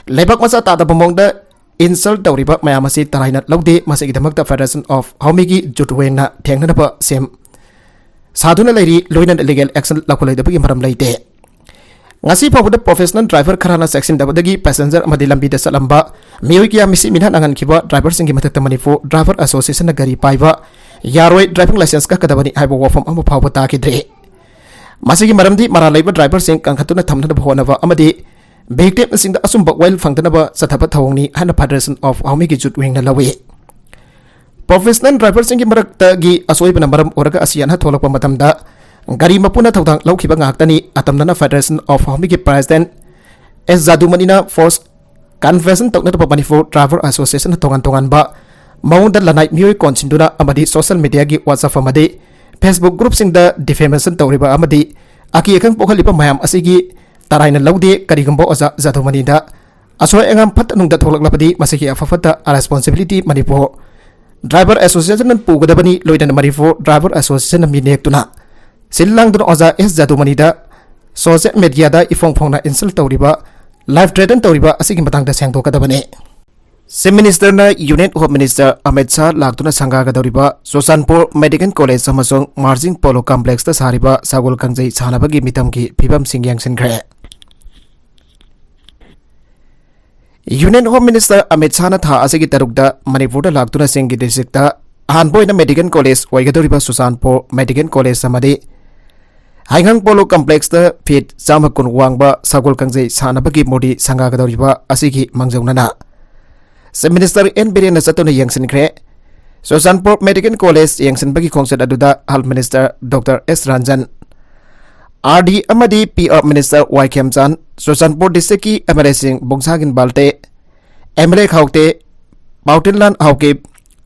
ꯂꯩꯕꯥꯛ ꯃꯆꯥ ꯇꯥꯗꯕ ꯃꯑꯣꯡꯗ ꯏꯟꯁꯜ ꯇꯧꯔꯤꯕ ꯃꯌꯥꯝ ꯑꯁꯤ ꯇꯔꯥꯏꯅ ꯂꯧꯗꯦ꯫ ꯃꯁꯤꯒꯤꯗꯃꯛꯇ Federation of Haomiki Youth Wing ꯅ ꯊꯦꯡꯅꯅꯕ ꯁꯦꯝ ꯁꯥꯗꯨꯅ ꯂꯩꯔꯤ, ꯂꯣꯏꯅꯅ ꯂꯤꯒꯦꯜ ꯑꯦꯛꯁꯟ ꯂꯧꯈꯠꯂꯣꯏꯗꯕꯒꯤ ꯃꯔꯝ ꯂꯩꯇꯦ꯫ ꯉꯁꯤ ꯐꯥꯎꯕꯗ ꯄ꯭ꯔꯣꯐꯦꯁꯅꯦꯜ ꯗ꯭ꯔꯥꯏꯚꯔ ꯈꯔꯅ ꯆꯦꯛꯁꯤꯟꯗꯕꯗꯒꯤ ꯄꯦꯁꯦꯟꯖꯔ ꯑꯃꯗꯤ ꯂꯝꯕꯤꯗ ꯆꯠꯂꯝꯕ ꯃꯤꯑꯣꯏ ꯀꯌꯥ ꯃꯤꯁꯤ ꯃꯤꯅꯥ ꯅꯪꯍꯟꯈꯤꯕ ꯗ꯭ꯔꯥꯏꯚꯔꯁꯤꯡꯒꯤ ꯃꯊꯛꯇ ꯃꯅꯤꯄꯨꯔ ꯗ꯭ꯔꯥꯏꯚꯔ ꯑꯦꯁꯣꯁꯤꯌꯦꯁꯟꯅ ꯒꯥꯔꯤ ꯄꯥꯏꯕ ꯌꯥꯔꯣꯏ, ꯗ꯭ꯔꯥꯏꯚꯤꯡ ꯂꯥꯏꯁꯦꯟꯁ ꯀꯛꯀꯗꯕꯅꯤ ꯍꯥꯏꯕ ꯋꯥꯐꯝ ꯑꯃ ꯐꯥꯎꯕ ꯇꯥꯈꯤꯗ꯭ꯔꯦ꯫ ꯃꯁꯤꯒꯤ ꯃꯔꯝꯗꯤ ꯃꯔꯥꯜ ꯂꯩꯕ ꯗ꯭ꯔꯥꯏꯚꯔꯁꯤꯡ ꯀꯟꯈꯠꯇꯨꯅ ꯊꯝꯅꯅꯕ ꯍꯣꯠꯅꯕ ꯑꯃꯗꯤ ꯚꯤꯛꯇꯤꯝꯁꯤꯡꯗ ꯑꯆꯨꯝꯕ ꯋꯥꯌꯦꯜ ꯐꯪꯗꯅꯕ ꯆꯠꯊꯕ ꯊꯧꯑꯣꯡꯅꯤ ꯍꯥꯏꯅ Federation of Haomiki Youth Wing ꯅ ꯂꯧꯏ꯫ ꯄ꯭ꯔꯣꯐꯦꯁꯅꯦꯜ ꯗ꯭ꯔꯥꯏꯚꯔꯁꯤꯡꯒꯤ ꯃꯔꯛꯇꯒꯤ ꯑꯁꯣꯏꯕꯅ ꯃꯔꯝ ꯑꯣꯏꯔꯒ ꯑꯁꯤ ꯑꯅꯥ ꯊꯣꯛꯂꯛꯄ ꯃꯇꯝꯗ ꯒꯥꯔꯤ ꯃꯄꯨꯅ ꯊꯧꯗꯥꯡ ꯂꯧꯈꯤꯕ ꯉꯥꯛꯇꯅꯤ꯫ ꯑꯇꯝꯅꯅ Federation of Haomiki ꯒꯤ ꯄ꯭ꯔꯦꯁꯤꯗꯦꯟꯠ ꯑꯦꯁ ꯖꯥꯗꯨꯃꯅꯤꯅ ꯐꯣꯔꯁ ꯀꯟꯐꯦꯁꯟ ꯇꯧꯅꯗꯕ ꯃꯅꯤꯄꯨꯔ ꯗ꯭ꯔꯥꯏꯚꯔ ꯑꯦꯁꯣꯁꯤꯌꯦꯁꯟꯅ ꯇꯣꯉꯥꯟ ꯇꯣꯉꯥꯟꯕ ꯃꯑꯣꯡꯗ ꯂꯅꯥꯏ ꯃꯤꯑꯣꯏ ꯀꯣꯟꯁꯤꯟꯗꯨꯅ ꯑꯃꯗꯤ ꯁꯣꯁꯤꯌꯦꯜ ꯃꯤꯗꯤꯌꯥꯒꯤ WhatsApp ꯑꯃꯗꯤ Facebook ꯒ꯭ꯔꯨꯞꯁꯤꯡꯗ ꯗꯤꯐꯦꯃꯦꯁꯟ ꯇꯧꯔꯤꯕ ꯑꯃꯗꯤ ꯑꯀꯤ ꯑꯈꯪ ꯄꯣꯛꯍꯜꯂꯤꯕ ꯃꯌꯥꯝ ꯑꯁꯤꯒꯤ ꯇꯔꯥꯏꯅ ꯂꯧꯗꯦ꯫ ꯀꯔꯤꯒꯨꯝꯕ ꯑꯣꯖꯥ ꯖꯥꯗꯨꯃꯅꯤꯗ ꯑꯁꯣꯏ ꯑꯉꯥꯝ ꯐꯠꯇ ꯅꯨꯡꯗ ꯊꯣꯛꯂꯛꯂꯕꯗꯤ ꯃꯁꯤꯒꯤ ꯑꯐ ꯐꯠꯇ ꯔꯦꯁꯄꯣꯟꯁꯤꯕꯤꯂꯤꯇꯤ ꯃꯅꯤꯄꯨꯔ ꯗ꯭ꯔꯥꯏꯚꯔ ꯑꯦꯁꯣꯁꯤꯌꯦꯁꯟꯅ ꯄꯨꯒꯗꯕꯅꯤ꯫ ꯂꯣꯏꯅꯅ ꯃꯅꯤꯄꯨꯔ ꯗ꯭ꯔꯥꯏꯚꯔ ꯑꯦꯁꯣꯁꯤꯌꯦꯁꯟꯅ ꯃꯤ ꯅꯦꯛꯇꯨꯅ ꯁꯤꯜ ꯂꯥꯡꯗꯨꯅ ꯑꯣꯖꯥ ꯑꯦꯁ ꯖꯥꯗꯨꯃꯅꯤꯗ ꯁꯣꯁꯤꯌꯦꯜ ꯃꯤꯗꯤꯌꯥꯗ ꯏꯐꯣꯡ ꯐꯣꯡꯅ ꯏꯟꯁꯜ ꯇꯧꯔꯤꯕ, ꯂꯥꯏꯐ ꯊ꯭ꯔꯦꯇꯟ ꯇꯧꯔꯤꯕ ꯑꯁꯤꯒꯤ ꯃꯇꯥꯡꯗ ꯁꯦꯡꯗꯣꯛꯀꯗꯕꯅꯤ꯫ ꯆꯤꯐ ꯃꯤꯅꯤꯁꯇꯔꯅ union home minister Amit Shah ꯂꯥꯛꯇꯨꯅ ꯁꯪꯒꯥꯒꯗꯧꯔꯤꯕ ꯆꯨꯔꯆꯥꯟꯄꯨꯔ ꯃꯦꯗꯤꯀꯦꯜ ꯀꯣꯂꯦꯖ ꯑꯃꯁꯨꯡ ꯃꯥꯔꯖꯤꯡ ꯄꯣꯂꯣ ꯀꯝꯄ꯭ꯂꯦꯛꯁꯇ ꯁꯥꯔꯤꯕ ꯁꯒꯣꯜ ꯀꯥꯡꯖꯩ ꯁꯥꯟꯅꯕꯒꯤ ꯃꯤꯇꯝꯒꯤ ꯐꯤꯕꯝꯁꯤꯡ ꯌꯦꯡꯁꯤꯟꯈ꯭ꯔꯦ꯫ ꯌꯨꯅꯤꯌꯟ ꯍꯣꯝ ꯃꯤꯅꯤꯁꯇꯔ ꯑꯃꯤꯠ ꯁꯥꯍꯅ ꯊꯥ ꯑꯁꯤꯒꯤ ꯇꯔꯨꯛꯇ ꯃꯅꯤꯄꯨꯔꯗ ꯂꯥꯛꯇꯨꯅ ꯆꯤꯡꯒꯤ ꯗꯤꯁꯇ꯭ꯔꯤꯛꯇ ꯑꯍꯥꯟꯕ ꯑꯣꯏꯅ ꯃꯦꯗꯤꯀꯦꯜ ꯀꯣꯂꯦꯖ ꯑꯣꯏꯒꯗꯧꯔꯤꯕ ꯆꯨꯔꯆꯥꯟꯄꯨꯔ ꯃꯦꯗꯤꯀꯦꯜ ꯀꯣꯂꯦꯖ ꯑꯃꯗꯤ ꯍꯩꯉꯥꯡ ꯄꯣꯂꯣ ꯀꯝꯄ꯭ꯂꯦꯛꯁꯇ ꯐꯤꯠ ꯆꯥꯝꯃ ꯀꯨꯟ ꯋꯥꯡꯕ ꯁꯒꯣꯜ ꯀꯥꯡꯖꯩ ꯁꯥꯟꯅꯕꯒꯤ ꯃꯨꯔꯇꯤ ꯁꯪꯒꯥꯒꯗꯧꯔꯤꯕ ꯑꯁꯤꯒꯤ ꯃꯥꯡꯖꯧꯅꯅ ꯆꯤꯐ ꯃꯤꯅꯤꯁꯇꯔ ꯑꯦꯟ ꯕꯤꯔꯦꯟꯅ ꯆꯠꯇꯨꯅ ꯌꯦꯡꯁꯤꯟꯈ꯭ꯔꯦ꯫ ꯆꯨꯔꯆꯥꯟꯄꯨꯔ ꯃꯦꯗꯤꯀꯦꯜ ꯀꯣꯂꯦꯖ ꯌꯦꯡꯁꯤꯟꯕꯒꯤ ꯈꯣꯡꯆꯠ ꯑꯗꯨꯗ health minister doctor S Ranjan, R D ꯑꯃꯗꯤ P R minister Y Khemchand, Churachandpur ꯗꯤꯁꯇ꯭ꯔꯤꯛꯀꯤ ꯑꯦꯝ ꯑꯦꯜ ꯑꯦꯁꯤꯡ ꯕꯨꯡꯁꯥꯒꯤꯟ Valte, M L A Khaute, Paotinlan Haokip,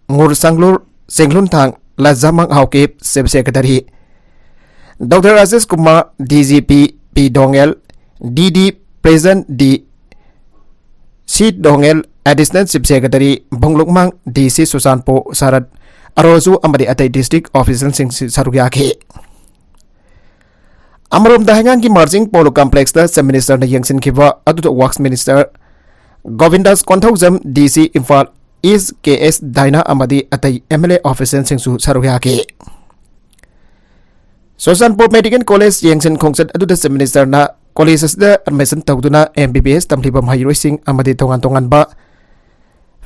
Ngur Sanglur Chenglunthang, Letzamang Haokip, chief secretary doctor Rajesh Kumar, D G P P Dongel, D D President D C Dongel, Additional Chief Secretary Bunglukmang, D C Churachandpur Sharat Arroju ꯑꯃꯗꯤ ꯑꯇꯩ district officialꯁꯤꯡ ꯁꯔꯨꯛ ꯌꯥꯈꯤ꯫ ꯑꯃꯔꯣꯝꯗ, ꯍꯩꯉꯥꯡꯒꯤ Marjing polo complexꯇ Chief Ministerꯅ ꯌꯦꯡꯁꯤꯟꯈꯤꯕ ꯑꯗꯨꯗ Works Minister ꯒꯣꯕꯤꯟꯗꯥꯁ Konthoujam, D C Imphal East ꯀꯦ ꯑꯦꯁ ꯗꯥꯏꯅꯥ ꯑꯃꯗꯤ ꯑꯇꯩ M L A officialꯁꯤꯡꯁꯨ ꯁꯔꯨꯛ ꯌꯥꯈꯤ꯫ ꯆꯨꯔꯆꯥꯟꯄꯨꯔ Medical College ꯌꯦꯡꯁꯤꯟ ꯈꯣꯡꯆꯠ ꯑꯗꯨꯗ Chief Ministerꯅ college ꯑꯁꯤꯗ admission ꯇꯧꯗꯨꯅ M B B S ꯇꯝꯂꯤꯕ ꯃꯍꯩꯔꯣꯏꯁꯤꯡ ꯑꯃꯗꯤ ꯇꯣꯉꯥꯟ ꯇꯣꯉꯥꯟꯕ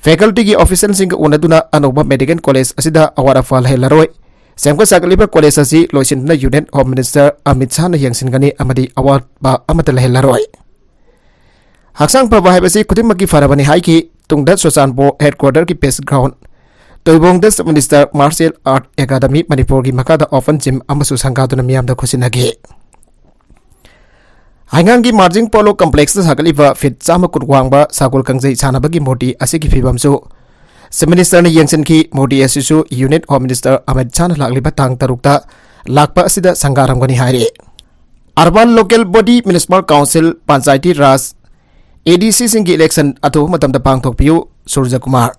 facultyꯒꯤ officialꯁꯤꯡꯒ ꯎꯅꯗꯨꯅ ꯑꯅꯧꯕ medical college ꯑꯁꯤꯗ ꯑꯋꯥꯠ ꯑꯄꯥ ꯂꯩꯍꯜꯂꯔꯣꯏ, ꯁꯦꯝꯒꯠ ꯁꯥꯒꯠꯂꯤꯕ college ꯑꯁꯤ ꯂꯣꯏꯁꯤꯟꯗꯨꯅ Union Home Minister ꯑꯃꯤꯠ ꯁꯥꯍꯅ ꯌꯦꯡꯁꯤꯟꯒꯅꯤ ꯑꯃꯗꯤ ꯑꯋꯥꯠꯄ ꯑꯃꯠꯇ ꯂꯩꯍꯜꯂꯔꯣꯏ꯫ ꯍꯛꯆꯥꯡ ꯐꯕ ꯍꯥꯏꯕꯁꯤ ꯈꯨꯗꯤꯡꯃꯛꯀꯤ ꯐꯔꯕꯅꯤ ꯍꯥꯏꯈꯤ꯫ ꯇꯨꯡꯗ Churachandpur headquarterꯒꯤ base ground ꯇꯣꯏꯕꯣꯡꯗ Chief Minister Martial Art Academy ꯃꯅꯤꯄꯨꯔꯒꯤ ꯃꯈꯥꯗ open gym ꯑꯃꯁꯨ ꯁꯪꯒꯥꯗꯨꯅ ꯃꯤꯌꯥꯝꯗ ꯈꯨꯠꯁꯤꯟꯅꯈꯤ꯫ ꯍꯩꯉꯥꯡꯒꯤ ꯃꯥꯔꯖꯤꯡ ꯄꯣꯂꯣ complexꯇ ꯁꯥꯒꯠꯂꯤꯕ feet ꯆꯥꯝꯃ ꯀꯨꯟ ꯋꯥꯡꯕ ꯁꯒꯣꯜ ꯀꯥꯡꯖꯩ ꯁꯥꯟꯅꯕꯒꯤ ꯃꯨꯔꯇꯤ ꯑꯁꯤꯒꯤ ꯐꯤꯕꯝꯁꯨ Chief Ministerꯅ ꯌꯦꯡꯁꯤꯟꯈꯤ꯫ ꯃꯨꯔꯇꯤ ꯑꯁꯤꯁꯨ Union Home Minister ꯑꯃꯤꯠ ꯁꯥꯍꯅ ꯂꯥꯛꯂꯤꯕ ꯇꯥꯡ ꯇꯔꯨꯛꯇ ꯂꯥꯛꯄ ꯑꯁꯤꯗ ꯁꯪꯒꯥꯔꯝꯒꯅꯤ ꯍꯥꯏꯔꯤ꯫ Urban Local Body, Municipal Council, Panchayati Raj, ADCꯁꯤꯡꯒꯤ election ꯑꯊꯨꯕ ꯃꯇꯝꯗ ꯄꯥꯡꯊꯣꯛꯄꯤꯌꯨ, ꯁꯨꯔꯖ Kumar.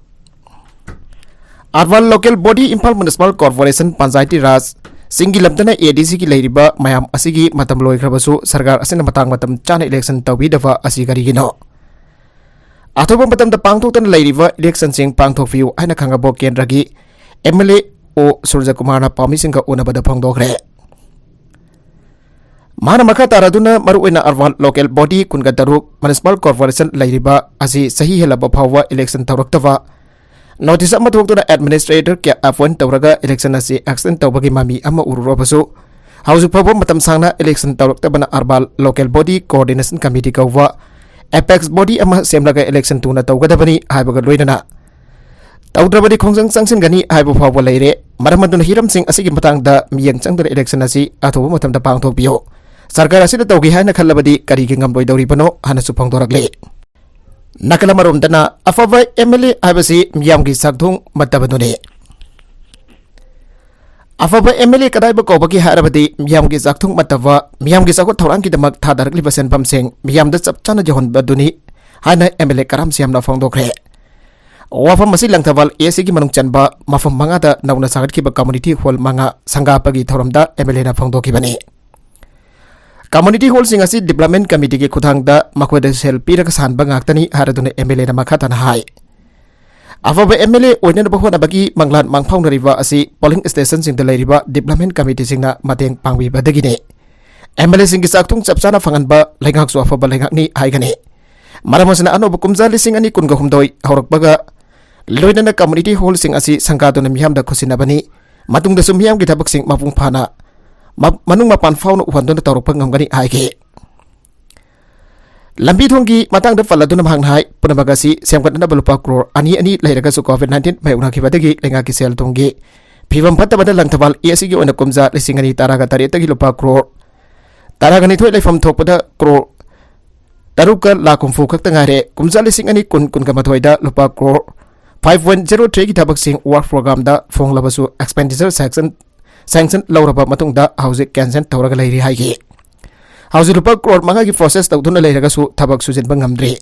Urban Local Body, Imphal Municipal Corporation, Panchayati Raj ꯁꯤꯡꯒꯤ ꯂꯝꯗꯅ ADCꯒꯤ ꯂꯩꯔꯤꯕ ꯃꯌꯥꯝ ꯑꯁꯤꯒꯤ ꯃꯇꯝ ꯂꯣꯏꯈ꯭ꯔꯕꯁꯨ ꯁꯔꯀꯥꯔ ꯑꯁꯤꯅ ꯃꯇꯥꯡ ꯃꯇꯝ ꯆꯥꯅ election ꯇꯧꯕꯤꯗꯕ ꯑꯁꯤ ꯀꯔꯤꯒꯤꯅꯣ? ꯑꯊꯨꯕ ꯃꯇꯝꯗ ꯄꯥꯡꯊꯣꯛꯇꯅ ꯂꯩꯔꯤꯕ electionꯁꯤꯡ ꯄꯥꯡꯊꯣꯛꯄꯤꯌꯨ ꯍꯥꯏꯅ ꯈꯥꯡꯉꯕꯣꯛ ꯀꯦꯟꯗ꯭ꯔꯒꯤ M L A ꯑꯣ ꯁꯨꯔꯖ ꯀꯨꯃꯥꯔꯅ ꯄꯥꯎꯃꯤꯁꯤꯡꯒ ꯎꯅꯕꯗ ꯐꯣꯡꯗꯣꯛꯈ꯭ꯔꯦ꯫ ꯃꯥꯅ ꯃꯈꯥ ꯇꯥꯔꯗꯨꯅ ꯃꯔꯨꯑꯣꯏꯅ Urban Local Body ꯀꯨꯟꯒ ꯇꯔꯨꯛ Municipal Corporation ꯂꯩꯔꯤꯕ ꯑꯁꯤ ꯆꯍꯤ ꯍꯦꯜꯂꯕ ꯐꯥꯎꯕ election ꯇꯧꯔꯛꯇꯕ, notice ꯑꯃ ꯊꯣꯛꯇꯨꯅ administrator ꯀꯌꯥ appoint ꯇꯧꯔꯒ election ꯑꯁꯤ extend ꯇꯧꯕꯒꯤ ꯃꯃꯤ ꯑꯃ ꯎꯔꯨꯔꯕꯁꯨ, ꯍꯧꯖꯤꯛ ꯐꯥꯎꯕ ꯃꯇꯝ ꯁꯥꯡꯅ election ꯇꯧꯔꯛꯇꯕꯅ Urban Local Body Coordination Committee ꯀꯧꯕ apex body ꯑꯃ ꯁꯦꯝꯂꯒ election ꯊꯨꯅ ꯇꯧꯒꯗꯕꯅꯤ ꯍꯥꯏꯕꯒ ꯂꯣꯏꯅꯅ ꯇꯧꯗ꯭ꯔꯕꯗꯤ ꯈꯣꯡꯖꯪ ꯆꯪꯁꯤꯟꯒꯅꯤ ꯍꯥꯏꯕ ꯐꯥꯎꯕ ꯂꯩꯔꯦ꯫ ꯃꯔꯝ ꯑꯗꯨꯅ ꯍꯤꯔꯝꯁꯤꯡ ꯑꯁꯤꯒꯤ ꯃꯇꯥꯡꯗ ꯃꯤꯠꯌꯦꯡ ꯆꯪꯗꯨꯅ election ꯑꯁꯤ ꯑꯊꯨꯕ ꯃꯇꯝꯗ ꯄꯥꯡꯊꯣꯛꯄꯤꯌꯨ꯫ ꯁꯔꯀꯥꯔ ꯑꯁꯤꯅ ꯇꯧꯒꯦ ꯍꯥꯏꯅ ꯈꯜꯂꯕꯗꯤ ꯀꯔꯤꯒꯤ ꯉꯝꯂꯣꯏꯗꯧꯔꯤꯕꯅꯣ ꯍꯥꯏꯅꯁꯨ ꯐꯣꯡꯗꯣꯔꯛꯂꯤ꯫ ꯅꯥꯀꯜ ꯑꯃꯔꯣꯝꯗꯅ ꯑꯐꯕ M L A ꯍꯥꯏꯕꯁꯤ ꯃꯤꯌꯥꯝꯒꯤ ꯆꯥꯛꯊꯣꯡ ꯃꯠꯇꯕꯗꯨꯅꯤ꯫ ꯑꯐꯕ ꯑꯦꯝ ꯑꯦꯜ ꯑꯦ ꯀꯗꯥꯏꯕꯨ ꯀꯧꯕꯒꯦ ꯍꯥꯏꯔꯕꯗꯤ, ꯃꯤꯌꯥꯝꯒꯤ ꯆꯥꯛꯊꯨꯡ ꯅꯠꯇꯕ, ꯃꯤꯌꯥꯝꯒꯤ ꯆꯥꯎꯈꯠ ꯊꯧꯔꯥꯡꯒꯤꯗꯃꯛ ꯊꯥꯗꯔꯛꯂꯤꯕ ꯁꯦꯟꯐꯝꯁꯤꯡ ꯃꯤꯌꯥꯝꯗ ꯆꯞ ꯆꯥꯅ ꯌꯧꯍꯟꯕꯗꯨꯅꯤ ꯍꯥꯏꯅ ꯑꯦꯝ ꯑꯦꯜ ꯑꯦ ꯀꯔꯥꯝ ꯁꯤꯌꯥꯝꯅ ꯐꯣꯡꯗꯣꯛꯈ꯭ꯔꯦ꯫ ꯋꯥꯐꯝ ꯑꯁꯤ ꯂꯪꯊꯕꯥꯜ ꯑꯦ ꯁꯤꯒꯤ ꯃꯅꯨꯡ ꯆꯟꯕ ꯃꯐꯝ ꯃꯉꯥꯗ ꯅꯧꯅ ꯁꯥꯒꯠꯈꯤꯕ ꯀꯝꯃꯨꯅꯤꯇꯤ ꯍꯣꯜ ꯃꯉꯥ ꯁꯪꯒꯥꯕꯒꯤ ꯊꯧꯔꯝꯗ ꯑꯦꯝ ꯑꯦꯜ ꯑꯦꯅ ꯐꯣꯡꯗꯣꯛꯈꯤꯕꯅꯤ꯫ ꯀꯝꯃꯨꯅꯤꯇꯤ ꯍꯣꯜꯁꯤꯡ ꯑꯁꯤ ꯗꯤꯕ꯭ꯂꯞꯃꯦꯟ ꯀꯃꯤꯇꯤꯒꯤ ꯈꯨꯠꯊꯥꯡꯗ ꯃꯈꯣꯏꯗ ꯁꯦꯜ ꯄꯤꯔꯒ ꯁꯥꯍꯟꯕ ꯉꯥꯛꯇꯅꯤ ꯍꯥꯏꯔꯗꯨꯅ ꯑꯦꯝ ꯑꯦꯜ ꯑꯦꯅ ꯃꯈꯥ ꯇꯥꯅ ꯍꯥꯏ꯫ ꯑꯐꯕ ꯑꯦꯝ ꯑꯦꯜ ꯑꯦ ꯑꯣꯏꯅꯅꯕ ꯍꯣꯠꯅꯕꯒꯤ ꯃꯪꯂꯥꯟ ꯃꯪꯐꯥꯎꯅꯔꯤꯕ ꯑꯁꯤ ꯄꯣꯂꯤꯡ ꯁ꯭ꯇꯦꯁꯟꯁꯤꯡꯗ ꯂꯩꯔꯤꯕ ꯗꯤꯕ꯭ꯂꯞꯃꯦꯟ ꯀꯃꯤꯇꯤꯁꯤꯡꯅ ꯃꯇꯦꯡ ꯄꯥꯡꯕꯤꯕꯗꯒꯤꯅꯤ꯫ ꯑꯦꯝ ꯑꯦꯜ ꯑꯦꯁꯤꯡꯒꯤ ꯆꯥꯛꯊꯨꯡ ꯆꯞ ꯆꯥꯅ ꯐꯪꯍꯟꯕ ꯂꯩꯉꯥꯛꯁꯨ ꯑꯐꯕ ꯂꯩꯉꯥꯛꯅꯤ ꯍꯥꯏꯒꯅꯤ꯫ ꯃꯔꯝ ꯑꯁꯤꯅ ꯑꯅꯧꯕ ꯀꯨꯝꯖꯥ ꯂꯤꯁꯤꯡ ꯑꯅꯤ ꯀꯨꯟꯒ ꯍꯨꯝꯗꯣꯏ ꯍꯧꯔꯛꯄꯒ ꯂꯣꯏꯅꯅ ꯀꯝꯃꯨꯅꯤꯇꯤ ꯍꯣꯜꯁꯤꯡ ꯑꯁꯤ ꯁꯪꯒꯥꯗꯨꯅ ꯃꯤꯌꯥꯝꯗ ꯈꯨꯠꯁꯤꯟꯅꯕꯅꯤ꯫ ꯃꯇꯨꯡꯗꯁꯨ ꯃꯤꯌꯥꯝꯒꯤ ꯊꯕꯛꯁꯤꯡ ꯃꯄꯨꯡ ꯐꯥꯅ ꯃ-, ꯃꯅꯨꯡ ꯃꯄꯥꯟ ꯐꯥꯎꯅ ꯎꯍꯟꯗꯨꯅ ꯇꯧꯔꯛꯄ ꯉꯝꯒꯅꯤ ꯍꯥꯏꯈꯤ꯫ ꯂꯝꯕꯤ ꯊꯣꯡꯒꯤ ꯃꯇꯥꯡꯗ ꯄꯜꯂꯗꯨꯅ ꯃꯍꯥꯛꯅ ꯍꯥꯏ, ꯄꯨꯝꯅꯃꯛ ꯑꯁꯤ ꯁꯦꯝꯒꯠꯅꯅꯕ ꯂꯨꯄꯥ ꯀ꯭ꯔꯣꯔ ꯑꯅꯤ ꯑꯅꯤ ꯂꯩꯔꯒꯁꯨ ꯀꯣꯚꯤꯗ ꯅꯥꯏꯟꯇꯤꯟ ꯃꯥꯌꯣꯛꯅꯈꯤꯕꯗꯒꯤ ꯂꯩꯉꯥꯛꯀꯤ ꯁꯦꯜ ꯊꯨꯝꯒꯤ ꯐꯤꯕꯝ ꯐꯠꯇꯕꯗ ꯂꯪꯊꯕꯥꯜ ꯑꯦ ꯁꯤꯒꯤ ꯑꯣꯏꯅ ꯀꯨꯝꯖꯥ ꯂꯤꯁꯤꯡ ꯑꯅꯤ ꯇꯔꯥꯒ ꯇꯔꯦꯠꯇꯒꯤ ꯂꯨꯄꯥ ꯀ꯭ꯔꯣꯔ ꯇꯔꯥꯒ ꯅꯤꯊꯣꯏ ꯂꯩꯐꯝ ꯊꯣꯛꯄꯗ ꯀ꯭ꯔꯣꯔ ꯇꯔꯨꯛꯀ ꯂꯥꯈ ꯍꯨꯝꯐꯨ ꯈꯛꯇ ꯉꯥꯏꯔꯦ꯫ ꯀꯨꯝꯖꯥ ꯂꯤꯁꯤꯡ ꯑꯅꯤ ꯀꯨꯟ, ꯀꯨꯟꯒ ꯃꯥꯊꯣꯏꯗ ꯂꯨꯄꯥ ꯀ꯭ꯔꯣꯔ ꯐꯥꯏꯚ ꯄꯣꯏꯟꯠ ꯖꯦꯔꯣ ꯊ꯭ꯔꯤꯒꯤ ꯊꯕꯛꯁꯤꯡ ꯋꯥꯔꯛ ꯄ꯭ꯔꯣꯒ꯭ꯔꯥꯝꯗ ꯐꯣꯡꯂꯕꯁꯨ ꯑꯦꯛꯁꯄꯦꯟꯗꯤꯆꯔ ꯁꯦꯡꯁꯟ, ꯁꯦꯡꯁꯟ ꯂꯧꯔꯕ ꯃꯇꯨꯡꯗ ꯍꯧꯖꯤꯛ ꯀꯦꯟꯁꯦꯜ ꯇꯧꯔꯒ ꯂꯩꯔꯤ ꯍꯥꯏꯈꯤ꯫ ꯍꯧꯖꯤꯛ ꯂꯨꯄꯥ ꯀ꯭ꯔꯣꯔ ꯃꯉꯥꯒꯤ ꯄ꯭ꯔꯣꯁꯦꯁ ꯇꯧꯗꯨꯅ ꯂꯩꯔꯒꯁꯨ ꯊꯕꯛ ꯁꯨꯖꯤꯟꯕ ꯉꯝꯗ꯭ꯔꯤ꯫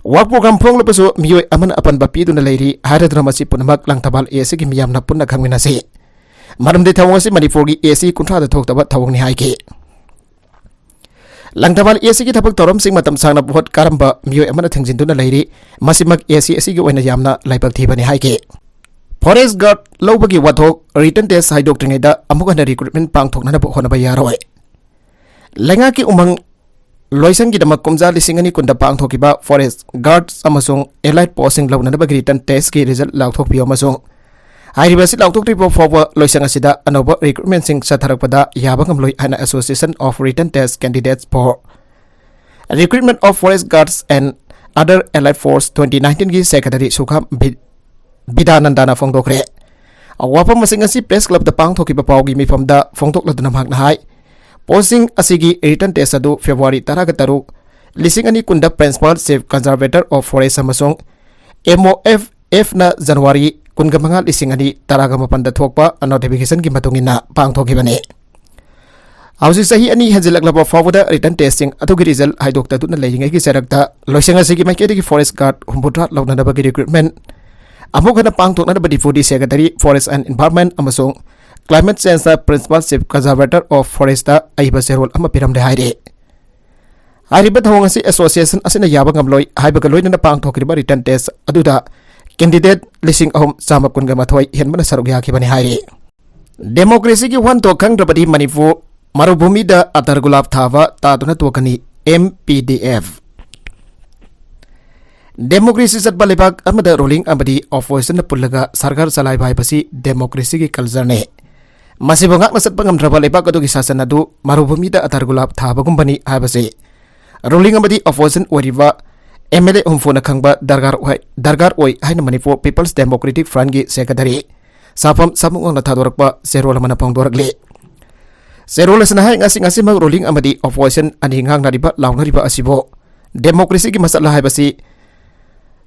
ꯋꯥꯔꯛ ꯄ꯭ꯔꯣꯒ꯭ꯔꯥꯝ ꯐꯣꯡꯂꯕꯁꯨ ꯃꯤꯑꯣꯏ ꯑꯃꯅ ꯑꯄꯟꯕ ꯄꯤꯗꯨꯅ ꯂꯩꯔꯤ ꯍꯥꯏꯔꯗꯨꯅ ꯃꯁꯤ ꯄꯨꯝꯅꯃꯛ ꯂꯪꯊꯕꯥꯜ ꯑꯦ ꯁꯤꯒꯤ ꯃꯤꯌꯥꯝꯅ ꯄꯨꯟꯅ ꯈꯪꯃꯤꯟꯅꯁꯤ꯫ ꯃꯔꯝꯗꯤ ꯊꯧꯑꯣꯡ ꯑꯁꯤ ꯃꯅꯤꯄꯨꯔꯒꯤ ꯑꯦ ꯁꯤ ꯀꯨꯟꯊ꯭ꯔꯥꯗ ꯊꯣꯛꯇꯕ ꯊꯧꯑꯣꯡꯅꯤ ꯍꯥꯏꯈꯤ꯫ ꯂꯪꯊꯕꯥꯜ ꯑꯦ ꯁꯤꯒꯤ ꯊꯕꯛ ꯊꯧꯔꯝꯁꯤꯡ ꯃꯇꯝ ꯁꯥꯡꯅ ꯚꯣꯠ ꯀꯥꯔꯝꯕ ꯃꯤꯑꯣꯏ ꯑꯃꯅ ꯊꯤꯡꯖꯤꯟꯗꯨꯅ ꯂꯩꯔꯤ꯫ ꯃꯁꯤꯃꯛ ꯑꯦ ꯁꯤ ꯑꯁꯤꯒꯤ ꯑꯣꯏꯅ ꯌꯥꯝꯅ ꯂꯥꯏꯕꯛ ꯊꯤꯕꯅꯤ ꯍꯥꯏꯈꯤ꯫ ꯐꯣꯔꯦꯁ ꯒꯥꯔꯗ ꯂꯧꯕꯒꯤ ꯋꯥꯊꯣꯛ ꯔꯤꯇꯟ ꯇꯦꯁ ꯍꯥꯏꯗꯣꯛꯇ꯭ꯔꯤꯉꯩꯗ ꯑꯃꯨꯛ ꯍꯟꯅ ꯔꯤꯀ꯭ꯔꯨꯠꯃꯦꯟ ꯄꯥꯡꯊꯣꯛꯅꯅꯕ ꯍꯣꯠꯅꯕ ꯌꯥꯔꯣꯏ꯫ ꯂꯩꯉꯥꯛꯀꯤ ꯎꯃꯪ ꯂꯣꯏꯁꯪꯒꯤꯗꯃꯛ ꯀꯨꯝꯖꯥ ꯂꯤꯁꯤꯡ ꯑꯅꯤ ꯀꯨꯟꯗ ꯄꯥꯡꯊꯣꯛꯈꯤꯕ ꯐꯣꯔꯦꯁ ꯒꯥꯔꯗ ꯑꯃꯁꯨꯡ ꯑꯦꯂꯥꯏꯠ ꯄꯣꯁꯁꯤꯡ ꯂꯧꯅꯅꯕꯒꯤ ꯔꯤꯇꯟ ꯇꯦꯁꯀꯤ ꯔꯤꯖꯜ ꯂꯥꯎꯊꯣꯛꯄꯤꯌꯨ ꯑꯃꯁꯨꯡ ꯍꯥꯏꯔꯤꯕ ꯑꯁꯤ ꯂꯥꯎꯊꯣꯛꯇ꯭ꯔꯤꯕ ꯐꯥꯎꯕ ꯂꯣꯏꯁꯪ ꯑꯁꯤꯗ ꯑꯅꯧꯕ ꯔꯤꯀ꯭ꯔꯨꯠꯃꯦꯟꯁꯤꯡ ꯆꯠꯊꯔꯛꯄꯗ ꯌꯥꯕ ꯉꯝꯂꯣꯏ ꯍꯥꯏꯅ Association of Written Test Candidates for Recruitment of Forest Guards and Other Allied Force twenty nineteen ꯒꯤ ꯁꯦꯀ꯭ꯔꯦꯇꯔꯤ ꯁꯨꯈꯥꯝ ꯕꯤ-, ꯕꯤꯗꯥꯅꯟꯗꯅ ꯐꯣꯡꯗꯣꯛꯈ꯭ꯔꯦ꯫ ꯋꯥꯐꯝ ꯑꯁꯤꯡ ꯑꯁꯤ ꯄ꯭ꯔꯦꯁ ꯀ꯭ꯂꯕꯇ ꯄꯥꯡꯊꯣꯛꯈꯤꯕ ꯄꯥꯎꯒꯤ ꯃꯤꯐꯝꯗ ꯐꯣꯡꯗꯣꯛꯂꯗꯨꯅ ꯃꯍꯥꯛꯅ ꯍꯥꯏ, ꯄꯣꯁꯁꯤꯡ ꯑꯁꯤꯒꯤ ꯔꯤꯇꯟ ꯇꯦꯁ ꯑꯗꯨ ꯐꯦꯕ꯭ꯔꯨꯋꯥꯔꯤ ꯇꯔꯥꯒ ꯇꯔꯨꯛ, ꯂꯤꯁꯤꯡ ꯑꯅꯤ ꯀꯨꯟꯗ Principal Chief Conservator of Forest ꯑꯃꯁꯨꯡ M O F Fꯅ ꯖꯅꯋꯥꯔꯤ ꯀꯨꯟꯒ ꯃꯉꯥ ꯂꯤꯁꯤꯡ ꯑꯅꯤ ꯇꯔꯥꯒ ꯃꯥꯄꯟꯗ ꯊꯣꯛꯄ ꯅꯣꯇꯤꯐꯤꯀꯦꯁꯟꯒꯤ ꯃꯇꯨꯡ ꯏꯟꯅ ꯄꯥꯡꯊꯣꯛꯈꯤꯕꯅꯤ꯫ ꯍꯧꯖꯤꯛ ꯆꯍꯤ ꯑꯅꯤ ꯍꯦꯟꯖꯤꯜꯂꯛꯂꯕ ꯐꯥꯎꯕꯗ ꯔꯤꯇꯟ ꯇꯦꯁꯁꯤꯡ ꯑꯗꯨꯒꯤ ꯔꯤꯖꯜ ꯍꯥꯏꯗꯣꯛꯇꯗꯨꯅ ꯂꯩꯔꯤꯉꯩꯒꯤ ꯆꯔꯛꯇ ꯂꯣꯏꯁꯪ ꯑꯁꯤꯒꯤ ꯃꯥꯏꯀꯩꯗꯒꯤ ꯐꯣꯔꯦꯁ ꯒꯥꯔꯗ ꯍꯨꯝꯐꯨꯇꯔꯥ ꯂꯧꯅꯅꯕꯒꯤ ꯔꯤꯀ꯭ꯔꯨꯠꯃꯦꯟ ꯑꯃꯨꯛ ꯍꯟꯅ ꯄꯥꯡꯊꯣꯛꯅꯅꯕ deputy secretary, forest and environment ꯑꯃꯁꯨꯡ ꯀ꯭ꯂꯥꯏꯃꯦꯠ ꯆꯦꯟꯖꯇ principal chief conservator of forest ꯑꯏꯕ ꯆꯦꯔꯣꯜ ꯑꯃ ꯄꯤꯔꯝꯂꯦ ꯍꯥꯏꯔꯤ꯫ ꯍꯥꯏꯔꯤꯕ ꯊꯧꯑꯣꯡ ꯑꯁꯤ ꯑꯦꯁꯣꯁꯤꯌꯦꯁꯟ ꯑꯁꯤꯅ ꯌꯥꯕ ꯉꯝꯂꯣꯏ ꯍꯥꯏꯕꯒ ꯂꯣꯏꯅꯅ ꯄꯥꯡꯊꯣꯛꯈꯤꯕ ꯔꯤꯇꯟ ꯇꯦꯁ ꯑꯗꯨꯗ ꯀꯦꯟꯗꯤꯗꯦꯠ ꯂꯤꯁꯤꯡ ꯑꯍꯨꯝ ꯆꯥꯝꯃ ꯀꯨꯟꯒ ꯃꯥꯊꯣꯏ ꯍꯦꯟꯕꯅ ꯁꯔꯨꯛ ꯌꯥꯈꯤꯕꯅꯤ ꯍꯥꯏꯔꯤ꯫ ꯗꯦꯃꯣꯀ꯭ꯔꯦꯁꯤꯒꯤ ꯋꯥꯍꯟꯊꯣꯛ ꯈꯪꯗ꯭ꯔꯕꯗꯤ ꯃꯅꯤꯄꯨꯔ ꯃꯔꯨꯚꯨꯃꯤꯗ ꯑꯇꯔ ꯒꯨꯂꯥꯞ ꯊꯥꯕ ꯇꯥꯗꯨꯅ ꯇꯣꯛꯀꯅꯤ, M P D F. Democracy ꯆꯠꯄ ꯂꯩꯕꯥꯛ ꯑꯃꯗ ꯔꯨꯂꯤꯡ ꯑꯃꯗꯤ ꯑꯣꯄꯣꯖꯤꯁꯟꯅ ꯄꯨꯜꯂꯒ ꯁꯔꯀꯥꯔ ꯆꯂꯥꯏꯕ ꯍꯥꯏꯕꯁꯤ ꯗꯦꯃꯣꯀ꯭ꯔꯦꯁꯤꯒꯤ ꯀꯜꯆꯔꯅꯤ꯫ ꯃꯁꯤꯕꯨ ꯉꯥꯛꯅ ꯆꯠꯄ ꯉꯝꯗ꯭ꯔꯕ ꯂꯩꯕꯥꯛ ꯑꯗꯨꯒꯤ ꯁꯥꯁꯟ ꯑꯗꯨ ꯃꯔꯨꯚꯨꯃꯤꯗ ꯑꯇꯔ ꯒꯨꯂꯥꯞ ꯊꯥꯕꯒꯨꯝꯕꯅꯤ ꯍꯥꯏꯕꯁꯤ ꯔꯨꯂꯤꯡ ꯑꯃꯗꯤ ꯑꯣꯄꯣꯖꯤꯁꯟ ꯑꯣꯏꯔꯤꯕ ꯑꯦꯝ ꯑꯦꯜ ꯑꯦ ꯍꯨꯝꯐꯨꯅ ꯈꯪꯕ ꯗꯔꯀꯥꯔ ꯑꯣꯏ, ꯗꯔꯀꯥꯔ ꯑꯣꯏ ꯍꯥꯏꯅ ꯃꯅꯤꯄꯨꯔ ꯄꯤꯄꯜꯁ ꯗꯦꯃꯣꯀ꯭ꯔꯦꯇꯤꯛ ꯐ꯭ꯔꯟꯒꯤ ꯁꯦꯀ꯭ꯔꯦꯇꯔꯤ ꯁꯥꯐꯝ ꯁꯥꯃꯨꯉꯣꯟꯅ ꯊꯥꯗꯣꯔꯛꯄ ꯆꯦꯔꯣꯜ ꯑꯃꯅ ꯐꯣꯡꯗꯣꯔꯛꯂꯤ꯫ ꯆꯦꯔꯣꯜ ꯑꯁꯤꯅ ꯍꯥꯏ, ꯉꯁꯤ ꯉꯁꯤꯃꯛ ꯔꯨꯂꯤꯡ ꯑꯃꯗꯤ ꯑꯣꯄꯣꯖꯤꯁꯟ ꯑꯅꯤ ꯉꯥꯡꯅꯔꯤꯕ, ꯂꯥꯎꯅꯔꯤꯕ ꯑꯁꯤꯕꯨ ꯗꯦꯃꯣꯀ꯭ꯔꯦꯁꯤꯒꯤ ꯃꯁꯛꯂ ꯍꯥꯏꯕꯁꯤ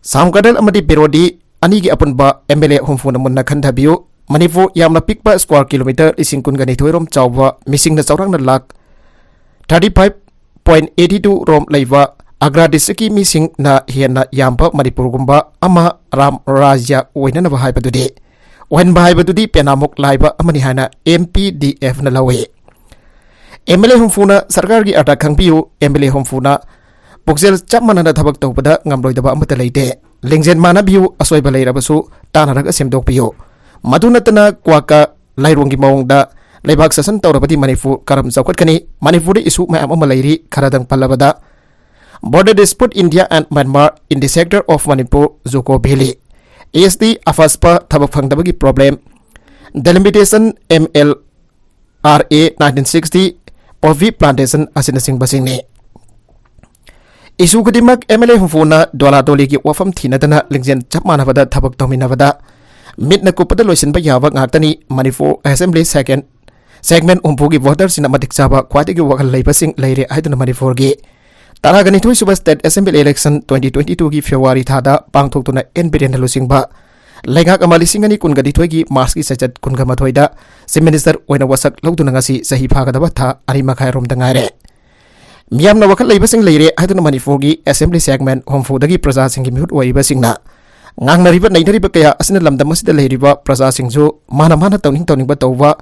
ꯁꯥꯝꯀꯗꯜ ꯑꯃꯗꯤ ꯄꯦꯔꯣꯗꯤ ꯑꯅꯤꯒꯤ ꯑꯄꯨꯟꯕ ꯑꯦꯝ ꯑꯦꯜ ꯑꯦ ꯍꯨꯝꯐꯨꯅ ꯃꯨꯟꯅ ꯈꯟꯊꯕꯤꯌꯨ꯫ ꯃꯅꯤꯄꯨꯔ ꯌꯥꯝꯅ ꯄꯤꯛꯄ ꯁ꯭ꯀ꯭ꯋꯥꯔ ꯀꯤꯂꯣꯃꯤꯇꯔ ꯂꯤꯁꯤꯡ ꯀꯨꯟꯒ ꯅꯤꯊꯣꯏ ꯔꯣꯝ ꯆꯥꯎꯕ, ꯃꯤꯁꯤꯡꯅ ꯆꯥꯎꯔꯥꯛꯅ lakh thirty five point eighty two ꯔꯣꯝ ꯂꯩꯕ ꯑꯒ꯭ꯔꯥ ꯗꯤꯁꯇ꯭ꯔꯤꯛꯀꯤ ꯃꯤꯁꯤꯡꯅ ꯍꯦꯟꯅ ꯌꯥꯝꯕ ꯃꯅꯤꯄꯨꯔꯒꯨꯝꯕ ꯑꯃ ꯔꯥꯝ ꯔꯥꯖ꯭ꯌ ꯑꯣꯏꯅꯅꯕ ꯍꯥꯏꯕꯗꯨꯗꯤ, ꯑꯣꯏꯍꯟꯕ ꯍꯥꯏꯕꯗꯨꯗꯤ ꯄꯦꯅꯥꯃꯨꯛ ꯂꯥꯏꯕ ꯑꯃꯅꯤ ꯍꯥꯏꯅ ꯑꯦꯝ ꯄꯤ ꯗꯤ ꯑꯦꯐꯅ ꯂꯧꯏ꯫ ꯑꯦꯝ ꯑꯦꯜ ꯑꯦ ꯍꯨꯝꯐꯨꯅ ꯁꯔꯀꯥꯔꯒꯤ ꯑꯔꯊ ꯈꯪꯕꯤꯌꯨ, ꯑꯦꯝ ꯑꯦꯜ ꯑꯦ ꯍꯨꯝꯐꯨꯅ ꯄꯨꯛꯆꯦꯜ ꯆꯞ ꯃꯥꯟꯅꯅ ꯊꯕꯛ ꯇꯧꯕꯗ ꯉꯝꯂꯣꯏꯗꯕ ꯑꯃꯠꯇ ꯂꯩꯇꯦ꯫ ꯂꯤꯡꯖꯦꯜ ꯃꯥꯟꯅꯕꯤꯌꯨ, ꯑꯁꯣꯏꯕ ꯂꯩꯔꯕꯁꯨ ꯇꯥꯟꯅꯔꯒ ꯁꯦꯝꯗꯣꯛꯄꯤꯌꯨ꯫ ꯃꯗꯨ ꯅꯠꯇꯅ ꯀ꯭ꯋꯥꯀ ꯂꯥꯏꯔꯣꯡꯒꯤ ꯃꯑꯣꯡꯗ ꯂꯩꯕꯥꯛ ꯁꯥꯁꯟ ꯇꯧꯔꯕꯗꯤ ꯃꯅꯤꯄꯨꯔ ꯀꯔꯝ ꯆꯥꯎꯈꯠꯀꯅꯤ? ꯃꯅꯤꯄꯨꯔꯗ ꯏꯁꯨ ꯃꯌꯥꯝ ꯑꯃ ꯂꯩꯔꯤ, ꯈꯔꯗꯪ ꯄꯜꯂꯕꯗ, border dispute India and Manipur in the sector of Manipur, Zuko Valley, S T AFSPA ꯊꯕꯛ ꯐꯪꯗꯕꯒꯤ problem, delimitation M L R A nineteen sixty, poppy plantation ꯑꯁꯤꯅꯆꯤꯡꯕꯁꯤꯡꯅꯤ꯫ ꯏꯁꯨ ꯈꯨꯗꯤꯡꯃꯛ ꯑꯦꯝ ꯑꯦꯜ ꯑꯦ ꯍꯨꯝꯐꯨꯅ ꯗꯣꯂꯥꯗꯣꯂꯤꯒꯤ ꯋꯥꯐꯝ ꯊꯤꯅꯗꯅ ꯂꯤꯡꯖꯦꯜ ꯆꯞ ꯃꯥꯟꯅꯕꯗ ꯊꯕꯛ ꯇꯧꯃꯤꯟꯅꯕꯗ ꯃꯤꯠꯅ ꯀꯨꯞꯄꯗ ꯂꯣꯏꯁꯤꯟꯕ ꯌꯥꯕ ꯉꯥꯛꯇꯅꯤ꯫ ꯃꯅꯤꯄꯨꯔ ꯑꯦꯁꯦꯝꯕ꯭ꯂꯤ ꯁꯦꯀꯦꯟ ꯁꯦꯒꯃꯦꯟ ꯍꯨꯝꯐꯨꯒꯤ ꯚꯣꯇꯔꯁꯤꯡꯅ ꯃꯇꯤꯛ ꯆꯥꯕ ꯈ꯭ꯋꯥꯏꯗꯒꯤ ꯋꯥꯈꯜ ꯂꯩꯕꯁꯤꯡ ꯂꯩꯔꯦ ꯍꯥꯏꯗꯨꯅ ꯃꯅꯤꯄꯨꯔꯒꯤ ꯇꯔꯥꯒ ꯅꯤꯊꯣꯏ ꯁꯨꯕ state assembly election twenty twenty-two ꯒꯤ February ꯊꯥꯗ ꯄꯥꯡꯊꯣꯛꯇꯨꯅ ꯑꯦꯟ ꯕꯤꯔꯦꯟꯅ ꯂꯨꯆꯤꯡꯕ ꯂꯩꯉꯥꯛ ꯑꯃ ꯂꯤꯁꯤꯡ ꯑꯅꯤ ꯀꯨꯟꯒ ꯅꯤꯊꯣꯏꯒꯤ ꯃꯥꯔꯆꯀꯤ ꯆꯩꯆꯠ ꯀꯨꯟꯒ ꯃꯥꯊꯣꯏꯗ Chief Minister ꯑꯣꯏꯅ ꯋꯥꯁꯛ ꯂꯧꯗꯨꯅ ꯉꯁꯤ ꯆꯍꯤ ꯐꯥꯒꯗꯕ ꯊꯥ ꯑꯅꯤ ꯃꯈꯥꯏꯔꯣꯝꯗ ꯉꯥꯏꯔꯦ꯫ ꯃꯤꯌꯥꯝꯅ ꯋꯥꯈꯜ ꯂꯩꯕꯁꯤꯡ ꯂꯩꯔꯦ ꯍꯥꯏꯗꯨꯅ ꯃꯅꯤꯄꯨꯔꯒꯤ Assembly segment ꯍꯨꯝꯐꯨꯗꯒꯤ ꯄ꯭ꯔꯖꯥꯁꯤꯡꯒꯤ ꯃꯤꯍꯨꯠ ꯑꯣꯏꯔꯤꯕꯁꯤꯡꯅ ꯉꯥꯡꯅꯔꯤꯕ ꯅꯩꯅꯔꯤꯕ ꯀꯌꯥ ꯑꯁꯤꯅ ꯂꯝꯗꯝ ꯑꯁꯤꯗ ꯂꯩꯔꯤꯕ ꯄ꯭ꯔꯖꯥꯁꯤꯡꯁꯨ ꯃꯥꯅ ꯃꯥꯅ ꯇꯧꯅꯤꯡ ꯇꯧꯅꯤꯡꯕ ꯇꯧꯕ,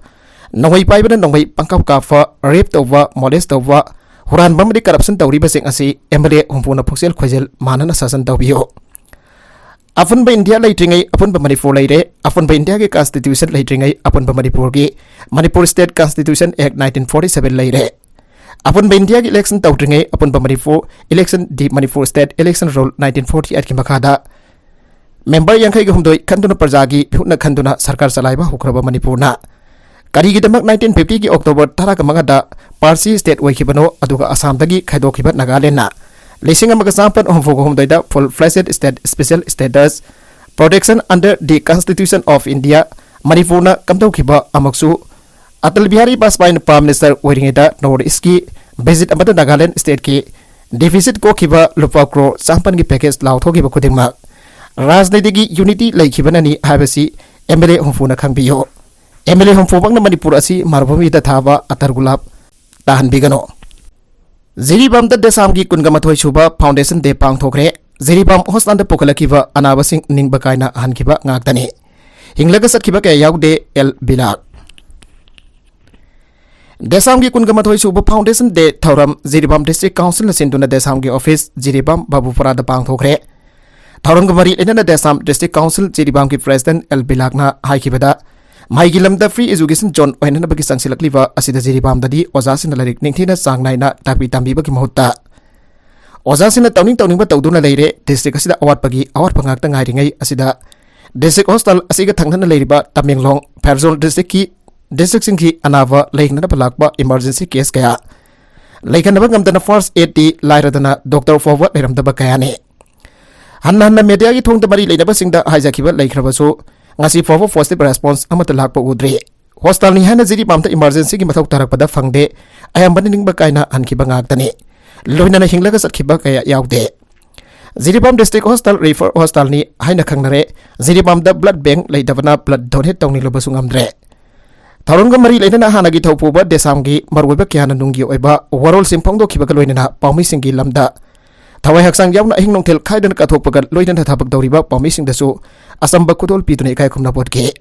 ꯅꯣꯡꯃꯩ ꯄꯥꯏꯕꯅ ꯅꯣꯡꯃꯩ ꯄꯪꯀꯥꯞ ꯀꯥꯞꯄ, rape ꯇꯧꯕ, molest ꯇꯧꯕ, ꯍꯨꯔꯥꯟꯕ ꯑꯃꯗꯤ corruption ꯇꯧꯔꯤꯕꯁꯤꯡ ꯑꯁꯤ MLA ꯍꯨꯝꯐꯨꯅ ꯄꯨꯛꯆꯦꯜ ꯈꯣꯏꯖꯦꯜ ꯃꯥꯟꯅꯅ ꯁꯥꯁꯟ ꯇꯧꯕꯤꯌꯨ꯫ ꯑꯄꯨꯟꯕ ꯏꯟꯗꯤꯌꯥ ꯂꯩꯇ꯭ꯔꯤꯉꯩ ꯑꯄꯨꯟꯕ ꯃꯅꯤꯄꯨꯔ ꯂꯩꯔꯦ꯫ ꯑꯄꯨꯟꯕ ꯏꯟꯗꯤꯌꯥꯒꯤ constitution ꯂꯩꯇ꯭ꯔꯤꯉꯩ ꯑꯄꯨꯟꯕ ꯃꯅꯤꯄꯨꯔꯒꯤ Manipur State Constitution Act nineteen forty seven ꯂꯩꯔꯦ꯫ ꯑꯄꯨꯟꯕ ꯏꯟꯗꯤꯌꯥꯒꯤ election ꯇꯧꯗ꯭ꯔꯤꯉꯩ ꯑꯄꯨꯟꯕ ꯃꯅꯤꯄꯨꯔ election ꯗꯤ Manipur State Election Rule nineteen forty eight ꯀꯤ ꯃꯈꯥꯗ member ꯌꯥꯡꯈꯩꯒ ꯍꯨꯝꯗꯣꯏ ꯈꯟꯗꯨꯅ ꯄ꯭ꯔꯖꯥꯒꯤ ꯃꯤꯍꯨꯠꯅ ꯈꯟꯗꯨꯅ ꯁꯔꯀꯥꯔ ꯆꯂꯥꯏꯕ ꯍꯧꯈ꯭ꯔꯕ ꯃꯅꯤꯄꯨꯔꯅ ꯀꯔꯤꯒꯤꯗꯃꯛ nineteen fifty ꯒꯤ October ꯇꯔꯥꯒ ꯃꯉꯥꯗ partition state ꯑꯣꯏꯈꯤꯕꯅꯣ, ꯑꯗꯨꯒ ꯑꯁꯥꯝꯗꯒꯤ ꯈꯥꯏꯗꯣꯛꯈꯤꯕ ꯅꯥꯒꯥꯂꯦꯟꯗꯅ ꯂꯤꯁꯤꯡ ꯑꯃꯒ ꯆꯥꯃꯥꯄꯟ ꯍꯨꯝꯐꯨꯒ ꯍꯨꯝꯗꯣꯏꯗ full fledged state, special status, protection under the Constitution of India, ꯃꯅꯤꯄꯨꯔꯅ ꯀꯝꯗꯧꯈꯤꯕ ꯑꯃꯨꯛꯁꯨ ꯑꯇꯜ ꯕꯤꯍꯥꯔꯤ ꯕꯥꯖꯄꯥꯏꯅ Prime Minister ꯑꯣꯏꯔꯤꯉꯩꯗ North East ꯀꯤ visit ꯑꯃꯗ ꯅꯥꯒꯥꯂꯦꯟ state ꯀꯤ deficit ꯀꯣꯛꯈꯤꯕ ꯂꯨꯄꯥ ꯀ꯭ꯔꯣꯔ ꯆꯥꯃꯥꯄꯟꯒꯤ package ꯂꯥꯎꯊꯣꯛꯈꯤꯕ ꯈꯨꯗꯤꯡꯃꯛ ꯔꯥꯖꯅꯤꯇꯤꯒꯤ unity ꯂꯩꯈꯤꯕꯅꯅꯤ ꯍꯥꯏꯕꯁꯤ MLA ꯍꯨꯝꯐꯨꯅ ꯈꯪꯕꯤꯌꯨ꯫ MLA ꯍꯨꯝꯐꯨꯃꯛꯅ ꯃꯅꯤꯄꯨꯔ ꯑꯁꯤ ꯃꯔꯨꯚꯨꯃꯤꯗ ꯊꯥꯕ ꯑꯇꯔ ꯒꯨꯂꯥꯞ ꯇꯥꯍꯟꯕꯤꯒꯅꯨ꯫ ꯖꯤꯔꯤꯕꯥꯝꯗ ꯗꯦꯁꯥꯝꯒꯤ ꯀꯨꯟꯒ ꯃꯥꯊꯣꯏ ꯁꯨꯕ Foundation Day ꯄꯥꯡꯊꯣꯛꯈ꯭ꯔꯦ꯫ ꯖꯤꯔꯤꯕꯥꯝ hospital ꯗ ꯄꯨꯈꯠꯂꯛꯈꯤꯕ ꯑꯅꯥꯕꯁꯤꯡ ꯅꯤꯡꯕ ꯀꯥꯏꯅ ꯍꯟꯈꯤꯕ ꯉꯥꯛꯇꯅꯤ꯫ ꯍꯤꯡꯂꯒ ꯆꯠꯈꯤꯕ ꯀꯌꯥ ꯌꯥꯎꯗꯦ꯫ ꯑꯦꯜ ꯕꯤꯂꯥꯛ꯫ ꯗꯦꯁꯥꯝꯒꯤ ꯀꯨꯟꯒ ꯃꯥꯊꯣꯏ ꯁꯨꯕ Foundation Day ꯊꯧꯔꯝ ꯖꯤꯔꯤꯕꯥꯝ District Council ꯅ ꯁꯤꯟꯗꯨꯅ ꯗꯦꯁꯥꯝꯒꯤ office ꯖꯤꯔꯤꯕꯥꯝ ꯕꯥꯕꯨꯄꯨꯔꯥꯗ ꯄꯥꯡꯊꯣꯛꯈ꯭ꯔꯦ꯫ ꯊꯧꯔꯝꯒ ꯃꯔꯤ ꯂꯩꯅꯅ ꯗꯦꯁꯥꯝ District Council ꯖꯤꯔꯤꯕꯥꯝꯒꯤ President ꯑꯦꯜ ꯕꯤꯂꯥꯛꯅ ꯍꯥꯏꯈꯤꯕꯗ, ꯃꯍꯩꯒꯤ ꯂꯝꯗ free education zone ꯑꯣꯏꯍꯟꯅꯕꯒꯤ ꯆꯪꯁꯤꯜꯂꯛꯂꯤꯕ ꯑꯁꯤꯗ ꯖꯤꯔꯤꯕꯥꯝꯗꯗꯤ ꯑꯣꯖꯥꯁꯤꯡꯅ ꯂꯥꯏꯔꯤꯛ ꯅꯤꯡꯊꯤꯅ ꯆꯥꯡ ꯅꯥꯏꯅ ꯇꯥꯛꯄꯤ ꯇꯝꯕꯤꯕꯒꯤ ꯃꯍꯨꯠꯇ ꯑꯣꯖꯥꯁꯤꯡꯅ ꯇꯧꯅꯤꯡ ꯇꯧꯅꯤꯡꯕ ꯇꯧꯗꯨꯅ ꯂꯩꯔꯦ꯫ District ꯑꯁꯤꯗ ꯑꯋꯥꯠꯄꯒꯤ ꯑꯋꯥꯠꯄ ꯉꯥꯛꯇ ꯉꯥꯏꯔꯤꯉꯩ ꯑꯁꯤꯗ district hospital ꯑꯁꯤꯒ ꯊꯪꯅꯅ ꯂꯩꯔꯤꯕ ꯇꯃꯦꯡꯂꯣꯡ, ꯐꯦꯔꯖꯣꯜ district ꯀꯤ, district ꯁꯤꯡꯒꯤ ꯑꯅꯥꯕ ꯂꯥꯌꯦꯡꯅꯅꯕ ꯂꯥꯛꯄ emergency case ꯀꯌꯥ ꯂꯩꯈꯠꯅꯕ ꯉꯝꯗꯅ first aid ꯗꯤ ꯂꯥꯏꯔꯗꯅ doctor ꯐꯥꯎꯕ ꯂꯩꯔꯝꯗꯕ ꯀꯌꯥꯅꯤ꯫ ꯍꯟꯅ ꯍꯟꯅ media ꯒꯤ ꯊꯣꯡꯗ ꯃꯔꯤ ꯂꯩꯅꯕꯁꯤꯡꯗ ꯍꯥꯏꯖꯈꯤꯕ ꯂꯩꯈ꯭ꯔꯕꯁꯨ, ꯉꯁꯤ ꯐꯥꯎꯕ positive response ꯑꯃꯠꯇ ꯂꯥꯛꯄ ꯎꯗ꯭ꯔꯤ꯫ Hospital ꯅꯤ ꯍꯥꯏꯅ ꯖꯤꯔꯤꯕꯥꯝꯗ emergency ꯒꯤ ꯃꯊꯧ ꯇꯥꯔꯛꯄꯗ ꯐꯪꯗꯦ꯫ ꯑꯌꯥꯝꯕꯅ ꯅꯤꯡꯕ ꯀꯥꯏꯅ ꯍꯟꯈꯤꯕ ꯉꯥꯛꯇꯅꯤ꯫ ꯂꯣꯏꯅꯅ ꯍꯤꯡꯂꯒ ꯆꯠꯈꯤꯕ ꯀꯌꯥ ꯌꯥꯎꯗꯦ꯫ ꯖꯤꯔꯤꯕꯥꯝ ꯗꯤꯁꯇ꯭ꯔꯤꯛ ꯍꯣꯁꯄꯤꯇꯥꯜ ꯔꯤꯐꯔ ꯍꯣꯁꯄꯤꯇꯥꯜꯅꯤ ꯍꯥꯏꯅ ꯈꯪꯅꯔꯦ꯫ ꯖꯤꯔꯤꯕꯥꯝꯗ ꯕ꯭ꯂꯗ ꯕꯦꯡꯛ ꯂꯩꯇꯕꯅ ꯕ꯭ꯂꯗ ꯗꯣꯅꯦꯠ ꯇꯧꯅꯤꯡꯂꯨꯕꯁꯨ ꯉꯝꯗ꯭ꯔꯦ꯫ ꯊꯧꯔꯝꯒ ꯃꯔꯤ ꯂꯩꯅꯅ ꯍꯥꯟꯅꯒꯤ ꯊꯧꯄꯨꯕ ꯗꯦꯁꯥꯝꯒꯤ ꯃꯔꯨꯑꯣꯏꯕ ꯀꯌꯥꯅ ꯅꯨꯡꯒꯤ ꯑꯣꯏꯕ ꯋꯥꯔꯣꯜꯁꯤꯡ ꯐꯣꯡꯗꯣꯛꯈꯤꯕꯒ ꯂꯣꯏꯅꯅ ꯄꯥꯎꯃꯤꯁꯤꯡꯒꯤ ꯂꯝꯗ ꯊꯋꯥꯏ ꯍꯛꯆꯥꯡ ꯌꯥꯎꯅ ꯑꯍꯤꯡ ꯅꯨꯡꯊꯤꯜ ꯈꯥꯏꯗꯅ ꯀꯠꯊꯣꯛꯄꯒ ꯂꯣꯏꯅꯅ ꯊꯕꯛ ꯇꯧꯔꯤꯕ ꯄꯥꯎꯃꯤꯁꯤꯡꯗꯁꯨ ꯑꯆꯝꯕ ꯈꯨꯗꯣꯜ ꯄꯤꯗꯨꯅ ꯏꯀꯥꯏ ꯈꯨꯝꯅꯕ ꯎꯠꯈꯤ꯫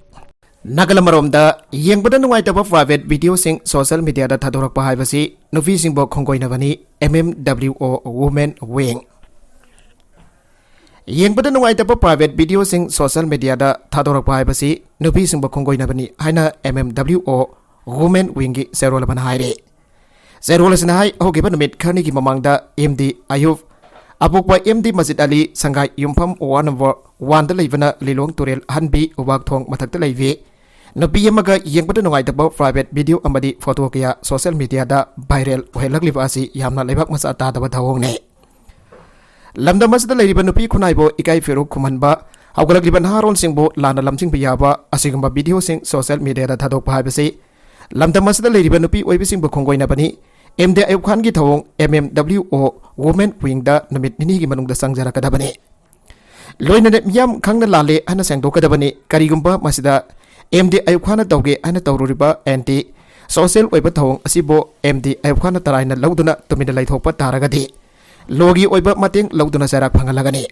ꯅꯥꯀꯜ ꯑꯃꯔꯣꯝꯗ, ꯌꯦꯡꯕꯗ ꯅꯨꯡꯉꯥꯏꯇꯕ ꯄ꯭ꯔꯥꯏꯚꯦꯠ ꯚꯤꯗꯤꯑꯣꯁꯤꯡ ꯁꯣꯁꯤꯌꯦꯜ ꯃꯤꯗꯤꯌꯥꯗ ꯊꯥꯗꯣꯔꯛꯄ ꯍꯥꯏꯕꯁꯤ ꯅꯨꯄꯤꯁꯤꯡꯕꯨ ꯈꯣꯡꯒꯣꯏꯅꯕꯅꯤ, ꯑꯦꯝ ꯑꯦꯝ ꯗꯕ꯭ꯂꯤꯎ ꯑꯣ ꯋꯨꯃꯦꯟ ꯋꯤꯡ꯫ ꯌꯦꯡꯕꯗ ꯅꯨꯡꯉꯥꯏꯇꯕ ꯄ꯭ꯔꯥꯏꯚꯦꯠ ꯚꯤꯗꯤꯑꯣꯁꯤꯡ ꯁꯣꯁꯤꯌꯦꯜ ꯃꯤꯗꯤꯌꯥꯗ ꯊꯥꯗꯣꯔꯛꯄ ꯍꯥꯏꯕꯁꯤ ꯅꯨꯄꯤꯁꯤꯡꯕꯨ ꯈꯣꯡꯒꯣꯏꯅꯕꯅꯤ ꯍꯥꯏꯅ ꯑꯦꯝ ꯑꯦꯝ ꯗꯕ꯭ꯂꯤꯎ ꯑꯣ ꯋꯨꯃꯦꯟ ꯋꯤꯡꯒꯤ ꯆꯦꯔꯣꯜ ꯑꯃꯅ ꯍꯥꯏꯔꯤ꯫ ꯆꯦꯔꯣꯜ ꯑꯁꯤꯅ ꯍꯥꯏ, ꯍꯧꯈꯤꯕ ꯅꯨꯃꯤꯠ ꯈꯔꯅꯤꯒꯤ ꯃꯃꯥꯡꯗ ꯑꯦꯝ ꯗꯤ ꯑꯌꯨꯕ, ꯑꯄꯣꯛꯄ M D Masjid Ali, Sangai Yumpham ward number ꯋꯥꯟꯗ ꯂꯩꯕꯅ ꯂꯤꯂꯣꯡ ꯇꯨꯔꯦꯜ ꯑꯍꯟꯕꯤ ꯎꯕꯥꯛ ꯊꯣꯡ ꯃꯊꯛꯇ ꯂꯩꯕꯤ ꯅꯨꯄꯤ ꯑꯃꯒ ꯌꯦꯡꯕꯗ ꯅꯨꯡꯉꯥꯏꯇꯕ ꯄ꯭ꯔꯥꯏꯚꯦꯠ ꯚꯤꯗꯤꯑꯣ ꯑꯃꯗꯤ ꯐꯣꯇꯣ ꯀꯌꯥ ꯁꯣꯁꯤꯌꯦꯜ ꯃꯤꯗꯤꯌꯥꯗ ꯚꯥꯏꯔꯦꯜ ꯑꯣꯏꯍꯜꯂꯛꯂꯤꯕ ꯑꯁꯤ ꯌꯥꯝꯅ ꯂꯩꯕꯥꯛ ꯃꯆꯥ ꯇꯥꯗꯕ ꯊꯧꯑꯣꯡꯅꯤ꯫ ꯂꯝꯗꯝ ꯑꯁꯤꯗ ꯂꯩꯔꯤꯕ ꯅꯨꯄꯤ ꯈꯨꯟꯅꯥꯏꯕꯨ ꯏꯀꯥꯏ ꯐꯤꯔꯨꯛ ꯈꯨꯝꯍꯟꯕ, ꯍꯧꯒꯠꯂꯛꯂꯤꯕ ꯅꯍꯥꯔꯣꯜꯁꯤꯡꯕꯨ ꯂꯥꯟꯅ ꯂꯝꯖꯤꯡꯕ ꯌꯥꯕ ꯑꯁꯤꯒꯨꯝꯕ ꯚꯤꯗꯤꯑꯣꯁꯤꯡ ꯁꯣꯁꯤꯌꯦꯜ ꯃꯤꯗꯤꯌꯥꯗ ꯊꯥꯗꯣꯛꯄ ꯍꯥꯏꯕꯁꯤ ꯂꯝꯗꯝ ꯑꯁꯤꯗ ꯂꯩꯔꯤꯕ ꯅꯨꯄꯤ ꯑꯣꯏꯕꯤꯁꯤꯡꯕꯨ ꯈꯣꯡꯒꯣꯏꯅꯕꯅꯤ꯫ ꯑꯦꯝ ꯗꯤ ꯑꯌꯨꯕ ꯈꯥꯟꯒꯤ ꯊꯧꯑꯣꯡ ꯑꯦꯝ ꯑꯦꯝ ꯗꯕ꯭ꯂꯤꯎ ꯑꯣ ꯋꯨꯃꯦꯟ ꯋꯤꯡꯗ ꯅꯨꯃꯤꯠ ꯅꯤꯅꯤꯒꯤ ꯃꯅꯨꯡꯗ ꯆꯪꯖꯔꯛꯀꯗꯕꯅꯤ꯫ ꯂꯣꯏꯅꯅ ꯃꯤꯌꯥꯝ ꯈꯪꯅ ꯂꯥꯜꯂꯦ ꯍꯥꯏꯅ ꯁꯦꯡꯗꯣꯛꯀꯗꯕꯅꯤ꯫ ꯀꯔꯤꯒꯨꯝꯕ ꯃꯁꯤꯗ ꯑꯦꯝ ꯗꯤ ꯑꯌꯨꯕ ꯈꯥꯟꯅ ꯇꯧꯒꯦ ꯍꯥꯏꯅ ꯇꯧꯔꯨꯔꯤꯕ ꯑꯦꯟꯇꯤ ꯁꯣꯁꯤꯌꯦꯜ ꯑꯣꯏꯕ ꯊꯧꯑꯣꯡ ꯑꯁꯤꯕꯨ ꯑꯦꯝ ꯗꯤ ꯑꯌꯨꯕ ꯈꯥꯟꯅ ꯇꯔꯥꯏꯅ ꯂꯧꯗꯨꯅ ꯇꯨꯃꯤꯟꯅ ꯂꯩꯊꯣꯛꯄ ꯇꯥꯔꯒꯗꯤ ꯂꯣꯒꯤ ꯑꯣꯏꯕ ꯃꯇꯦꯡ ꯂꯧꯗꯨꯅ ꯆꯩꯔꯥꯛ ꯐꯪꯍꯜꯂꯒꯅꯤ꯫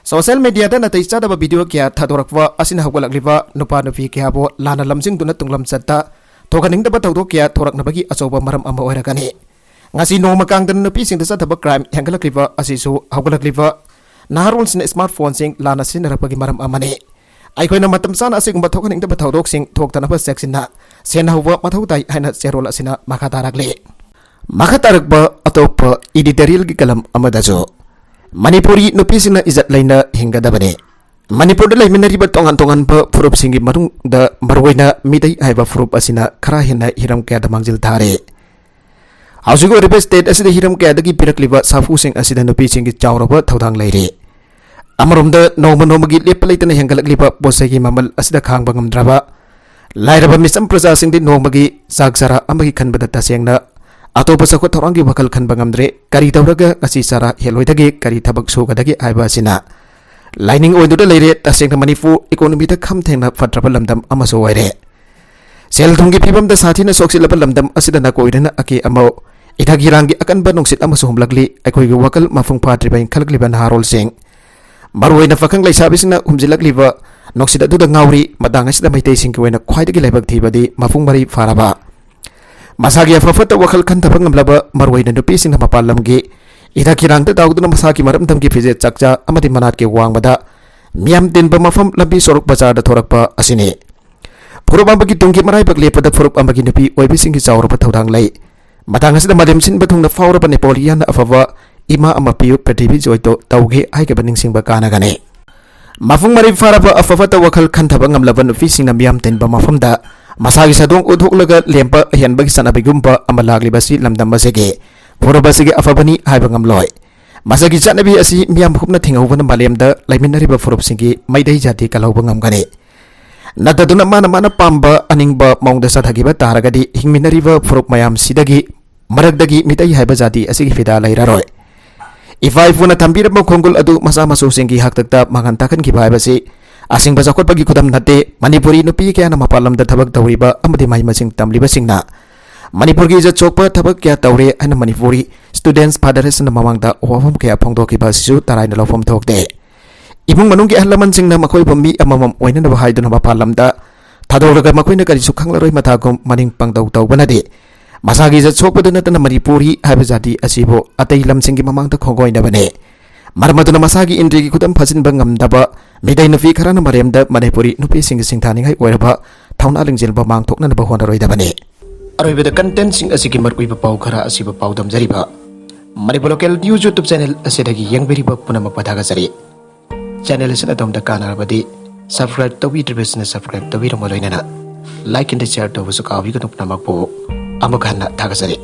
ꯁꯣꯁꯤꯌꯦꯜ ꯃꯤꯗꯤꯌꯥꯗ ꯅꯥꯇꯩ ꯆꯥꯗꯕ ꯚꯤꯗꯤꯑꯣ ꯀꯌꯥ ꯊꯥꯗꯣꯔꯛꯄ ꯑꯁꯤꯅ ꯍꯧꯒꯠꯂꯛꯂꯤꯕ ꯅꯨꯄꯥ ꯅꯨꯄꯤ ꯀꯌꯥꯕꯨ ꯂꯥꯟꯅ ꯂꯝꯖꯤꯡꯗꯨꯅ ꯇꯨꯡꯂꯝꯆꯠꯇ ꯊꯣꯛꯍꯟꯅꯤꯡꯗꯕ ꯊꯧꯗꯣꯛ ꯀꯌꯥ ꯊꯣꯔꯛꯅꯕꯒꯤ ꯑꯆꯧꯕ ꯃꯔꯝ ꯑꯃ ꯑꯣꯏꯔꯛꯀꯅꯤ꯫ ꯉꯁꯤ ꯅꯣꯡꯃ ꯀꯥꯡꯗꯅ ꯅꯨꯄꯤꯁꯤꯡꯗ ꯆꯠꯊꯕ ꯀ꯭ꯔꯥꯏꯝ ꯍꯦꯟꯒꯠꯂꯛꯂꯤꯕ ꯑꯁꯤꯁꯨ ꯍꯧꯒꯠꯂꯛꯂꯤꯕ ꯅꯍꯥꯔꯣꯜꯁꯤꯡꯅ ꯁ꯭ꯃꯥꯔꯠ ꯐꯣꯟꯁꯤꯡ ꯂꯥꯟꯅ ꯁꯤꯖꯤꯟꯅꯔꯛꯄꯒꯤ ꯃꯔꯝ ꯑꯃꯅꯤ꯫ ꯑꯩꯈꯣꯏꯅ ꯃꯇꯝ ꯆꯥꯅ ꯑꯁꯤꯒꯨꯝꯕ ꯊꯣꯛꯍꯟꯅꯤꯡꯗꯕ ꯊꯧꯗꯣꯛꯁꯤꯡ ꯊꯣꯛꯇꯅꯕ ꯆꯦꯛꯁꯤꯟꯅ ꯁꯦꯟꯅꯍꯧꯕ ꯃꯊꯧ ꯇꯥꯏ ꯍꯥꯏꯅ ꯆꯦꯔꯣꯜ ꯑꯁꯤꯅ ꯃꯈꯥ ꯇꯥꯔꯛꯂꯤ꯫ ꯃꯈꯥ ꯇꯥꯔꯛꯄ ꯑꯇꯣꯞꯄ ꯏꯗꯤꯇꯣꯔꯤꯌꯦꯜꯒꯤ ꯀꯂꯝ ꯑꯃꯗꯁꯨ, ꯃꯅꯤꯄꯨꯔꯤ ꯅꯨꯄꯤꯁꯤꯡꯅ ꯏꯖꯠ ꯂꯩꯅ ꯍꯤꯡꯒꯗꯕꯅꯤ꯫ ꯃꯅꯤꯄꯨꯔꯗ ꯂꯩꯃꯤꯟꯅꯔꯤꯕ ꯇꯣꯉꯥꯟ ꯇꯣꯉꯥꯟꯕ ꯐꯨꯔꯨꯞꯁꯤꯡꯒꯤ ꯃꯅꯨꯡꯗ ꯃꯔꯨꯑꯣꯏꯅ ꯃꯤꯇꯩ ꯍꯥꯏꯕ ꯐꯨꯔꯨꯞ ꯑꯁꯤꯅ ꯈꯔ ꯍꯦꯟꯅ ꯍꯤꯔꯝ ꯀꯌꯥꯗ ꯃꯥꯡꯖꯤꯜ ꯊꯥꯔꯦ꯫ ꯍꯧꯖꯤꯛ ꯑꯣꯏꯔꯤꯕ ꯁ꯭ꯇꯦꯠ ꯑꯁꯤꯗ ꯍꯤꯔꯝ ꯀꯌꯥꯗꯒꯤ ꯄꯤꯔꯛꯂꯤꯕ ꯁꯥꯐꯨꯁꯤꯡ ꯑꯁꯤꯗ ꯅꯨꯄꯤꯁꯤꯡꯒꯤ ꯆꯥꯎꯔꯕ ꯊꯧꯗꯥꯡ ꯂꯩꯔꯤ꯫ ꯑꯃꯔꯣꯝꯗ ꯅꯣꯡꯃ ꯅꯣꯡꯃꯒꯤ ꯂꯦꯞꯄ ꯂꯩꯇꯅ ꯍꯦꯟꯒꯠꯂꯛꯂꯤꯕ ꯄꯣꯠ ꯆꯩꯒꯤ ꯃꯃꯜ ꯑꯁꯤꯗ ꯈꯥꯡꯕ ꯉꯝꯗ꯭ꯔꯕ ꯂꯥꯏꯔꯕ ꯃꯤꯆꯝ ꯄ꯭ꯔꯖꯥꯁꯤꯡꯗꯤ ꯅꯣꯡꯃꯒꯤ ꯆꯥꯛ ꯆꯔꯥ ꯑꯃꯒꯤ ꯈꯟꯕꯗ ꯇꯁꯦꯡꯅ ꯑꯇꯣꯞꯄ ꯆꯥꯎꯈꯠ ꯊꯧꯔꯥꯡꯒꯤ ꯋꯥꯈꯜ ꯈꯟꯕ ꯉꯝꯗ꯭ꯔꯦ꯫ ꯀꯔꯤ ꯇꯧꯔꯒ ꯉꯁꯤ ꯆꯥꯔꯥ ꯍꯦꯜꯂꯣꯏꯗꯒꯦ, ꯀꯔꯤ ꯊꯕꯛ ꯁꯨꯒꯗꯒꯦ ꯍꯥꯏꯕ ꯑꯁꯤꯅ ꯂꯥꯏꯅꯤꯡ ꯑꯣꯏꯗꯨꯅ ꯂꯩꯔꯦ꯫ ꯇꯁꯦꯡꯅ ꯃꯅꯤꯄꯨꯔ ꯏꯀꯣꯅꯣꯃꯤꯗ ꯈꯝ ꯊꯦꯡꯅ ꯐꯠꯇ꯭ꯔꯕ ꯂꯝꯗꯝ ꯑꯃꯁꯨ ꯑꯣꯏꯔꯦ꯫ ꯁꯦꯜ ꯊꯨꯝꯒꯤ ꯐꯤꯕꯝꯗ ꯁꯥꯊꯤꯅ ꯁꯣꯛꯆꯤꯜꯂꯕ ꯂꯝꯗꯝ ꯑꯁꯤꯗ ꯅꯥꯀꯣꯏꯔꯅ ꯑꯀꯦ ꯑꯃꯧ, ꯏꯊꯛ ꯏꯔꯥꯡꯒꯤ ꯑꯀꯟꯕ ꯅꯨꯡꯁꯤꯠ ꯑꯃꯁꯨ ꯍꯨꯝꯂꯛꯂꯤ꯫ ꯑꯩꯈꯣꯏꯒꯤ ꯋꯥꯈꯜ ꯃꯄꯨꯡ ꯐꯥꯗ꯭ꯔꯤꯕ ꯏꯟꯈꯠꯂꯛꯂꯤꯕ ꯅꯍꯥꯔꯣꯜꯁꯤꯡ, ꯃꯔꯨꯑꯣꯏꯅ ꯄꯥꯈꯪ ꯂꯩꯁꯥꯕꯤꯁꯤꯡꯅ ꯍꯨꯝꯖꯤꯜꯂꯛꯂꯤꯕ ꯅꯨꯡꯁꯤꯠ ꯑꯗꯨꯗ ꯉꯥꯎꯔꯤ꯫ ꯃꯇꯥꯡ ꯑꯁꯤꯗ ꯃꯩꯇꯩꯁꯤꯡꯒꯤ ꯑꯣꯏꯅ ꯈ꯭ꯋꯥꯏꯗꯒꯤ ꯂꯥꯏꯕꯛ ꯊꯤꯕꯗꯤ ꯃꯄꯨꯡ ꯃꯔꯩ ꯐꯥꯔꯕ, ꯃꯁꯥꯒꯤ ꯑꯐ ꯐꯠꯇ ꯋꯥꯈꯜ ꯈꯟꯊꯕ ꯉꯝꯂꯕ, ꯃꯔꯨꯑꯣꯏꯅ ꯅꯨꯄꯤꯁꯤꯡꯅ ꯃꯄꯥꯟ ꯂꯝꯒꯤ ꯏꯊꯛ ꯏꯔꯥꯡꯗ ꯇꯥꯎꯗꯨꯅ ꯃꯁꯥꯒꯤ ꯃꯔꯝꯗꯝꯒꯤ ꯐꯤꯖꯦꯠ ꯆꯥꯛꯆꯥ ꯑꯃꯗꯤ ꯃꯅꯥꯠꯀꯤ ꯋꯥꯡꯃꯗ ꯃꯤꯌꯥꯝ ꯇꯤꯟꯕ ꯃꯐꯝ ꯂꯝꯕꯤ ꯁꯣꯔꯣꯛ ꯕꯖꯥꯔꯗ ꯊꯣꯔꯛꯄ ꯑꯁꯤꯅꯤ꯫ ꯐꯨꯔꯨꯞ ꯑꯃꯒꯤ ꯇꯨꯡꯒꯤ ꯃꯔꯥꯏꯕꯛ ꯂꯦꯞꯄꯗ ꯐꯨꯔꯨꯞ ꯑꯃꯒꯤ ꯅꯨꯄꯤ ꯑꯣꯏꯕꯁꯤꯡꯒꯤ ꯆꯥꯎꯔꯕ ꯊꯧꯗꯥꯡ ꯂꯩ꯫ ꯃꯇꯥꯡ ꯑꯁꯤꯗ ꯃꯥꯂꯦꯝ ꯁꯤꯟꯕ ꯊꯨꯡꯅ ꯐꯥꯎꯔꯕ ꯅꯦꯄꯣꯂꯤꯌꯟꯅ ꯑꯐꯕ ꯏꯃꯥ ꯑꯃ ꯄꯤꯌꯨ, ꯄ꯭ꯔꯤꯊꯤꯕꯤ ꯖꯣꯏꯇꯣ ꯇꯧꯒꯦ ꯍꯥꯏꯈꯤꯕ ꯅꯤꯡꯁꯤꯡꯕ ꯀꯥꯟꯅꯒꯅꯤ꯫ ꯃꯄꯨꯡ ꯃꯔꯩ ꯐꯥꯔꯕ ꯑꯐ ꯐꯠꯇ ꯋꯥꯈꯜ ꯈꯟꯊꯕ ꯉꯝꯂꯕ ꯅꯨꯄꯤꯁꯤꯡꯅ ꯃꯤꯌꯥꯝ ꯇꯤꯟꯕ ꯃꯐꯝꯗ ꯃꯁꯥꯒꯤ ꯁꯥꯗꯣꯡ ꯎꯠꯊꯣꯛꯂꯒ ꯂꯦꯝꯕ ꯑꯍꯦꯟꯕꯒꯤ ꯆꯠꯅꯕꯤꯒꯨꯝꯕ ꯑꯃ ꯂꯥꯛꯂꯤꯕꯁꯤ ꯂꯝꯗꯝ ꯑꯁꯤꯒꯤ ꯐꯨꯔꯨꯞ ꯑꯁꯤꯒꯤ ꯑꯐꯕꯅꯤ ꯍꯥꯏꯕ ꯉꯝꯂꯣꯏ꯫ ꯃꯁꯤꯒꯤ ꯆꯠꯅꯕꯤ ꯑꯁꯤ ꯃꯤꯌꯥꯝ ꯄꯨꯝꯅ ꯊꯤꯡꯍꯧꯕꯅ ꯃꯥꯂꯦꯝꯗ ꯂꯩꯃꯤꯟꯅꯔꯤꯕ ꯐꯨꯔꯨꯞꯁꯤꯡꯒꯤ ꯃꯩꯇꯩ ꯖꯥꯇꯤ ꯀꯜꯍꯧꯕ ꯉꯝꯒꯅꯤ꯫ ꯅꯠꯇꯗꯨꯅ ꯃꯥꯅ ꯃꯥꯅ ꯄꯥꯝꯕ ꯑꯅꯤꯡꯕ ꯃꯑꯣꯡꯗ ꯆꯠꯊꯈꯤꯕ ꯇꯥꯔꯒꯗꯤ ꯍꯤꯡꯃꯤꯟꯅꯔꯤꯕ ꯐꯨꯔꯨꯞ ꯃꯌꯥꯝꯁꯤꯗꯒꯤ ꯃꯔꯛꯇꯒꯤ ꯃꯤꯇꯩ ꯍꯥꯏꯕ ꯖꯥꯇꯤ ꯑꯁꯤꯒꯤ ꯐꯤꯗꯥ ꯂꯩꯔꯔꯣꯏ꯫ ꯏꯄꯥ ꯏꯄꯨꯅ ꯊꯝꯕꯤꯔꯝꯕ ꯈꯣꯡꯒꯨꯜ ꯑꯗꯨ ꯃꯆꯥ ꯃꯁꯨꯁꯤꯡꯒꯤ ꯍꯥꯛꯇꯛꯇ ꯃꯥꯡꯍꯟ ꯇꯥꯛꯍꯟꯈꯤꯕ ꯍꯥꯏꯕꯁꯤ ꯑꯁꯦꯡꯕ ꯆꯥꯎꯈꯠꯄꯒꯤ ꯈꯨꯗꯝ ꯅꯠꯇꯦ꯫ ꯃꯅꯤꯄꯨꯔꯤ ꯅꯨꯄꯤ ꯀꯌꯥꯅ ꯃꯄꯥꯟ ꯂꯝꯗ ꯊꯕꯛ ꯇꯧꯔꯤꯕ ꯑꯃꯗꯤ ꯃꯍꯩ ꯃꯁꯤꯡ ꯇꯝꯂꯤꯕꯁꯤꯡꯅ ꯃꯅꯤꯄꯨꯔꯒꯤ ꯏꯖꯠ ꯁꯣꯛꯄ ꯊꯕꯛ ꯀꯌꯥ ꯇꯧꯔꯦ ꯍꯥꯏꯅ ꯃꯅꯤꯄꯨꯔꯤ ꯁ꯭ꯇꯨꯗꯦꯟꯠꯁ ꯐꯦꯗꯔꯦꯁꯟꯅ ꯃꯃꯥꯡꯗ ꯋꯥꯐꯝ ꯀꯌꯥ ꯐꯣꯡꯗꯣꯛꯈꯤꯕ ꯑꯁꯤꯁꯨ ꯇꯔꯥꯏꯅ ꯂꯧꯐꯝ ꯊꯣꯛꯇꯦ꯫ ꯏꯃꯨꯡ ꯃꯅꯨꯡꯒꯤ ꯑꯍꯜ ꯂꯃꯟꯁꯤꯡꯅ ꯃꯈꯣꯏꯕꯨ ꯃꯤ ꯑꯃꯃꯝ ꯑꯣꯏꯅꯅꯕ ꯍꯥꯏꯗꯨꯅ ꯃꯄꯥꯟ ꯂꯝꯗ ꯊꯥꯗꯣꯛꯂꯒ ꯃꯈꯣꯏꯅ ꯀꯔꯤꯁꯨ ꯈꯪꯂꯔꯣꯏ ꯃꯊꯥꯒꯨꯝ ꯃꯅꯤꯡ ꯄꯪꯗꯧ ꯇꯧꯕꯅꯗꯤ ꯃꯁꯥꯒꯤ ꯏꯖꯠ ꯁꯣꯛꯄꯗ ꯅꯠꯇꯅ ꯃꯅꯤꯄꯨꯔꯤ ꯍꯥꯏꯕ ꯖꯥꯇꯤ ꯑꯁꯤꯕꯨ ꯑꯇꯩ ꯂꯝꯁꯤꯡꯒꯤ ꯃꯃꯥꯡꯗ ꯈꯣꯡꯒꯣꯏꯅꯕꯅꯤ꯫ ꯃꯔꯝ ꯑꯗꯨꯅ ꯃꯁꯥꯒꯤ ꯏꯟꯗ꯭ꯔꯤꯒꯤ ꯈꯨꯗꯝ ꯐꯥꯖꯤꯟꯕ ꯉꯝꯗꯕ ꯃꯤꯇꯩ ꯅꯨꯄꯤ ꯈꯔꯅ ꯃꯔꯦꯝꯗ ꯃꯅꯤꯄꯨꯔꯤ ꯅꯨꯄꯤꯁꯤꯡꯒꯤ ꯁꯤꯡꯊꯥꯅꯤꯡꯉꯥꯏ ꯑꯣꯏꯔꯕ ꯊꯧꯅꯥ ꯂꯤꯡꯖꯦꯜꯕꯨ ꯃꯥꯡꯊꯣꯛꯅꯅꯕ ꯍꯣꯠꯅꯔꯣꯏꯗꯕꯅꯤ꯫ ꯑꯔꯣꯏꯕꯗ ꯀꯟꯇꯦꯟꯠꯁꯤꯡ ꯑꯁꯤꯒꯤ ꯃꯔꯨꯑꯣꯏꯕ ꯄꯥꯎ ꯈꯔ ꯑꯁꯤꯕꯨ ꯄꯥꯎꯗꯝꯖꯔꯤꯕ Manipur local news YouTube channel ꯑꯁꯤꯗꯒꯤ ꯌꯦꯡꯕꯤꯔꯤꯕ ꯄꯨꯝꯅꯃꯛꯄꯨ ꯊꯥꯒꯠꯆꯔꯤ꯫ ꯆꯦꯅꯦꯜ ꯑꯁꯤꯅ ꯑꯗꯣꯝꯗ ꯀꯥꯟꯅꯔꯕꯗꯤ ꯁꯕꯁꯀ꯭ꯔꯥꯏꯕ ꯇꯧꯕꯤꯗ꯭ꯔꯤꯕꯁꯤꯅ ꯁꯕꯁꯀ꯭ꯔꯥꯏꯕ ꯇꯧꯕꯤꯔꯝꯃ ꯂꯣꯏꯅꯅ ꯂꯥꯏꯛ ꯑꯃꯗꯤ ꯁꯤꯌꯔ ꯇꯧꯕꯁꯨ ꯀꯥꯎꯕꯤꯒꯅꯨ꯫ ꯄꯨꯝꯅꯃꯛꯄꯨ ꯑꯃꯨꯛ ꯍꯟꯅ ꯊꯥꯒꯠꯆꯔꯤ꯫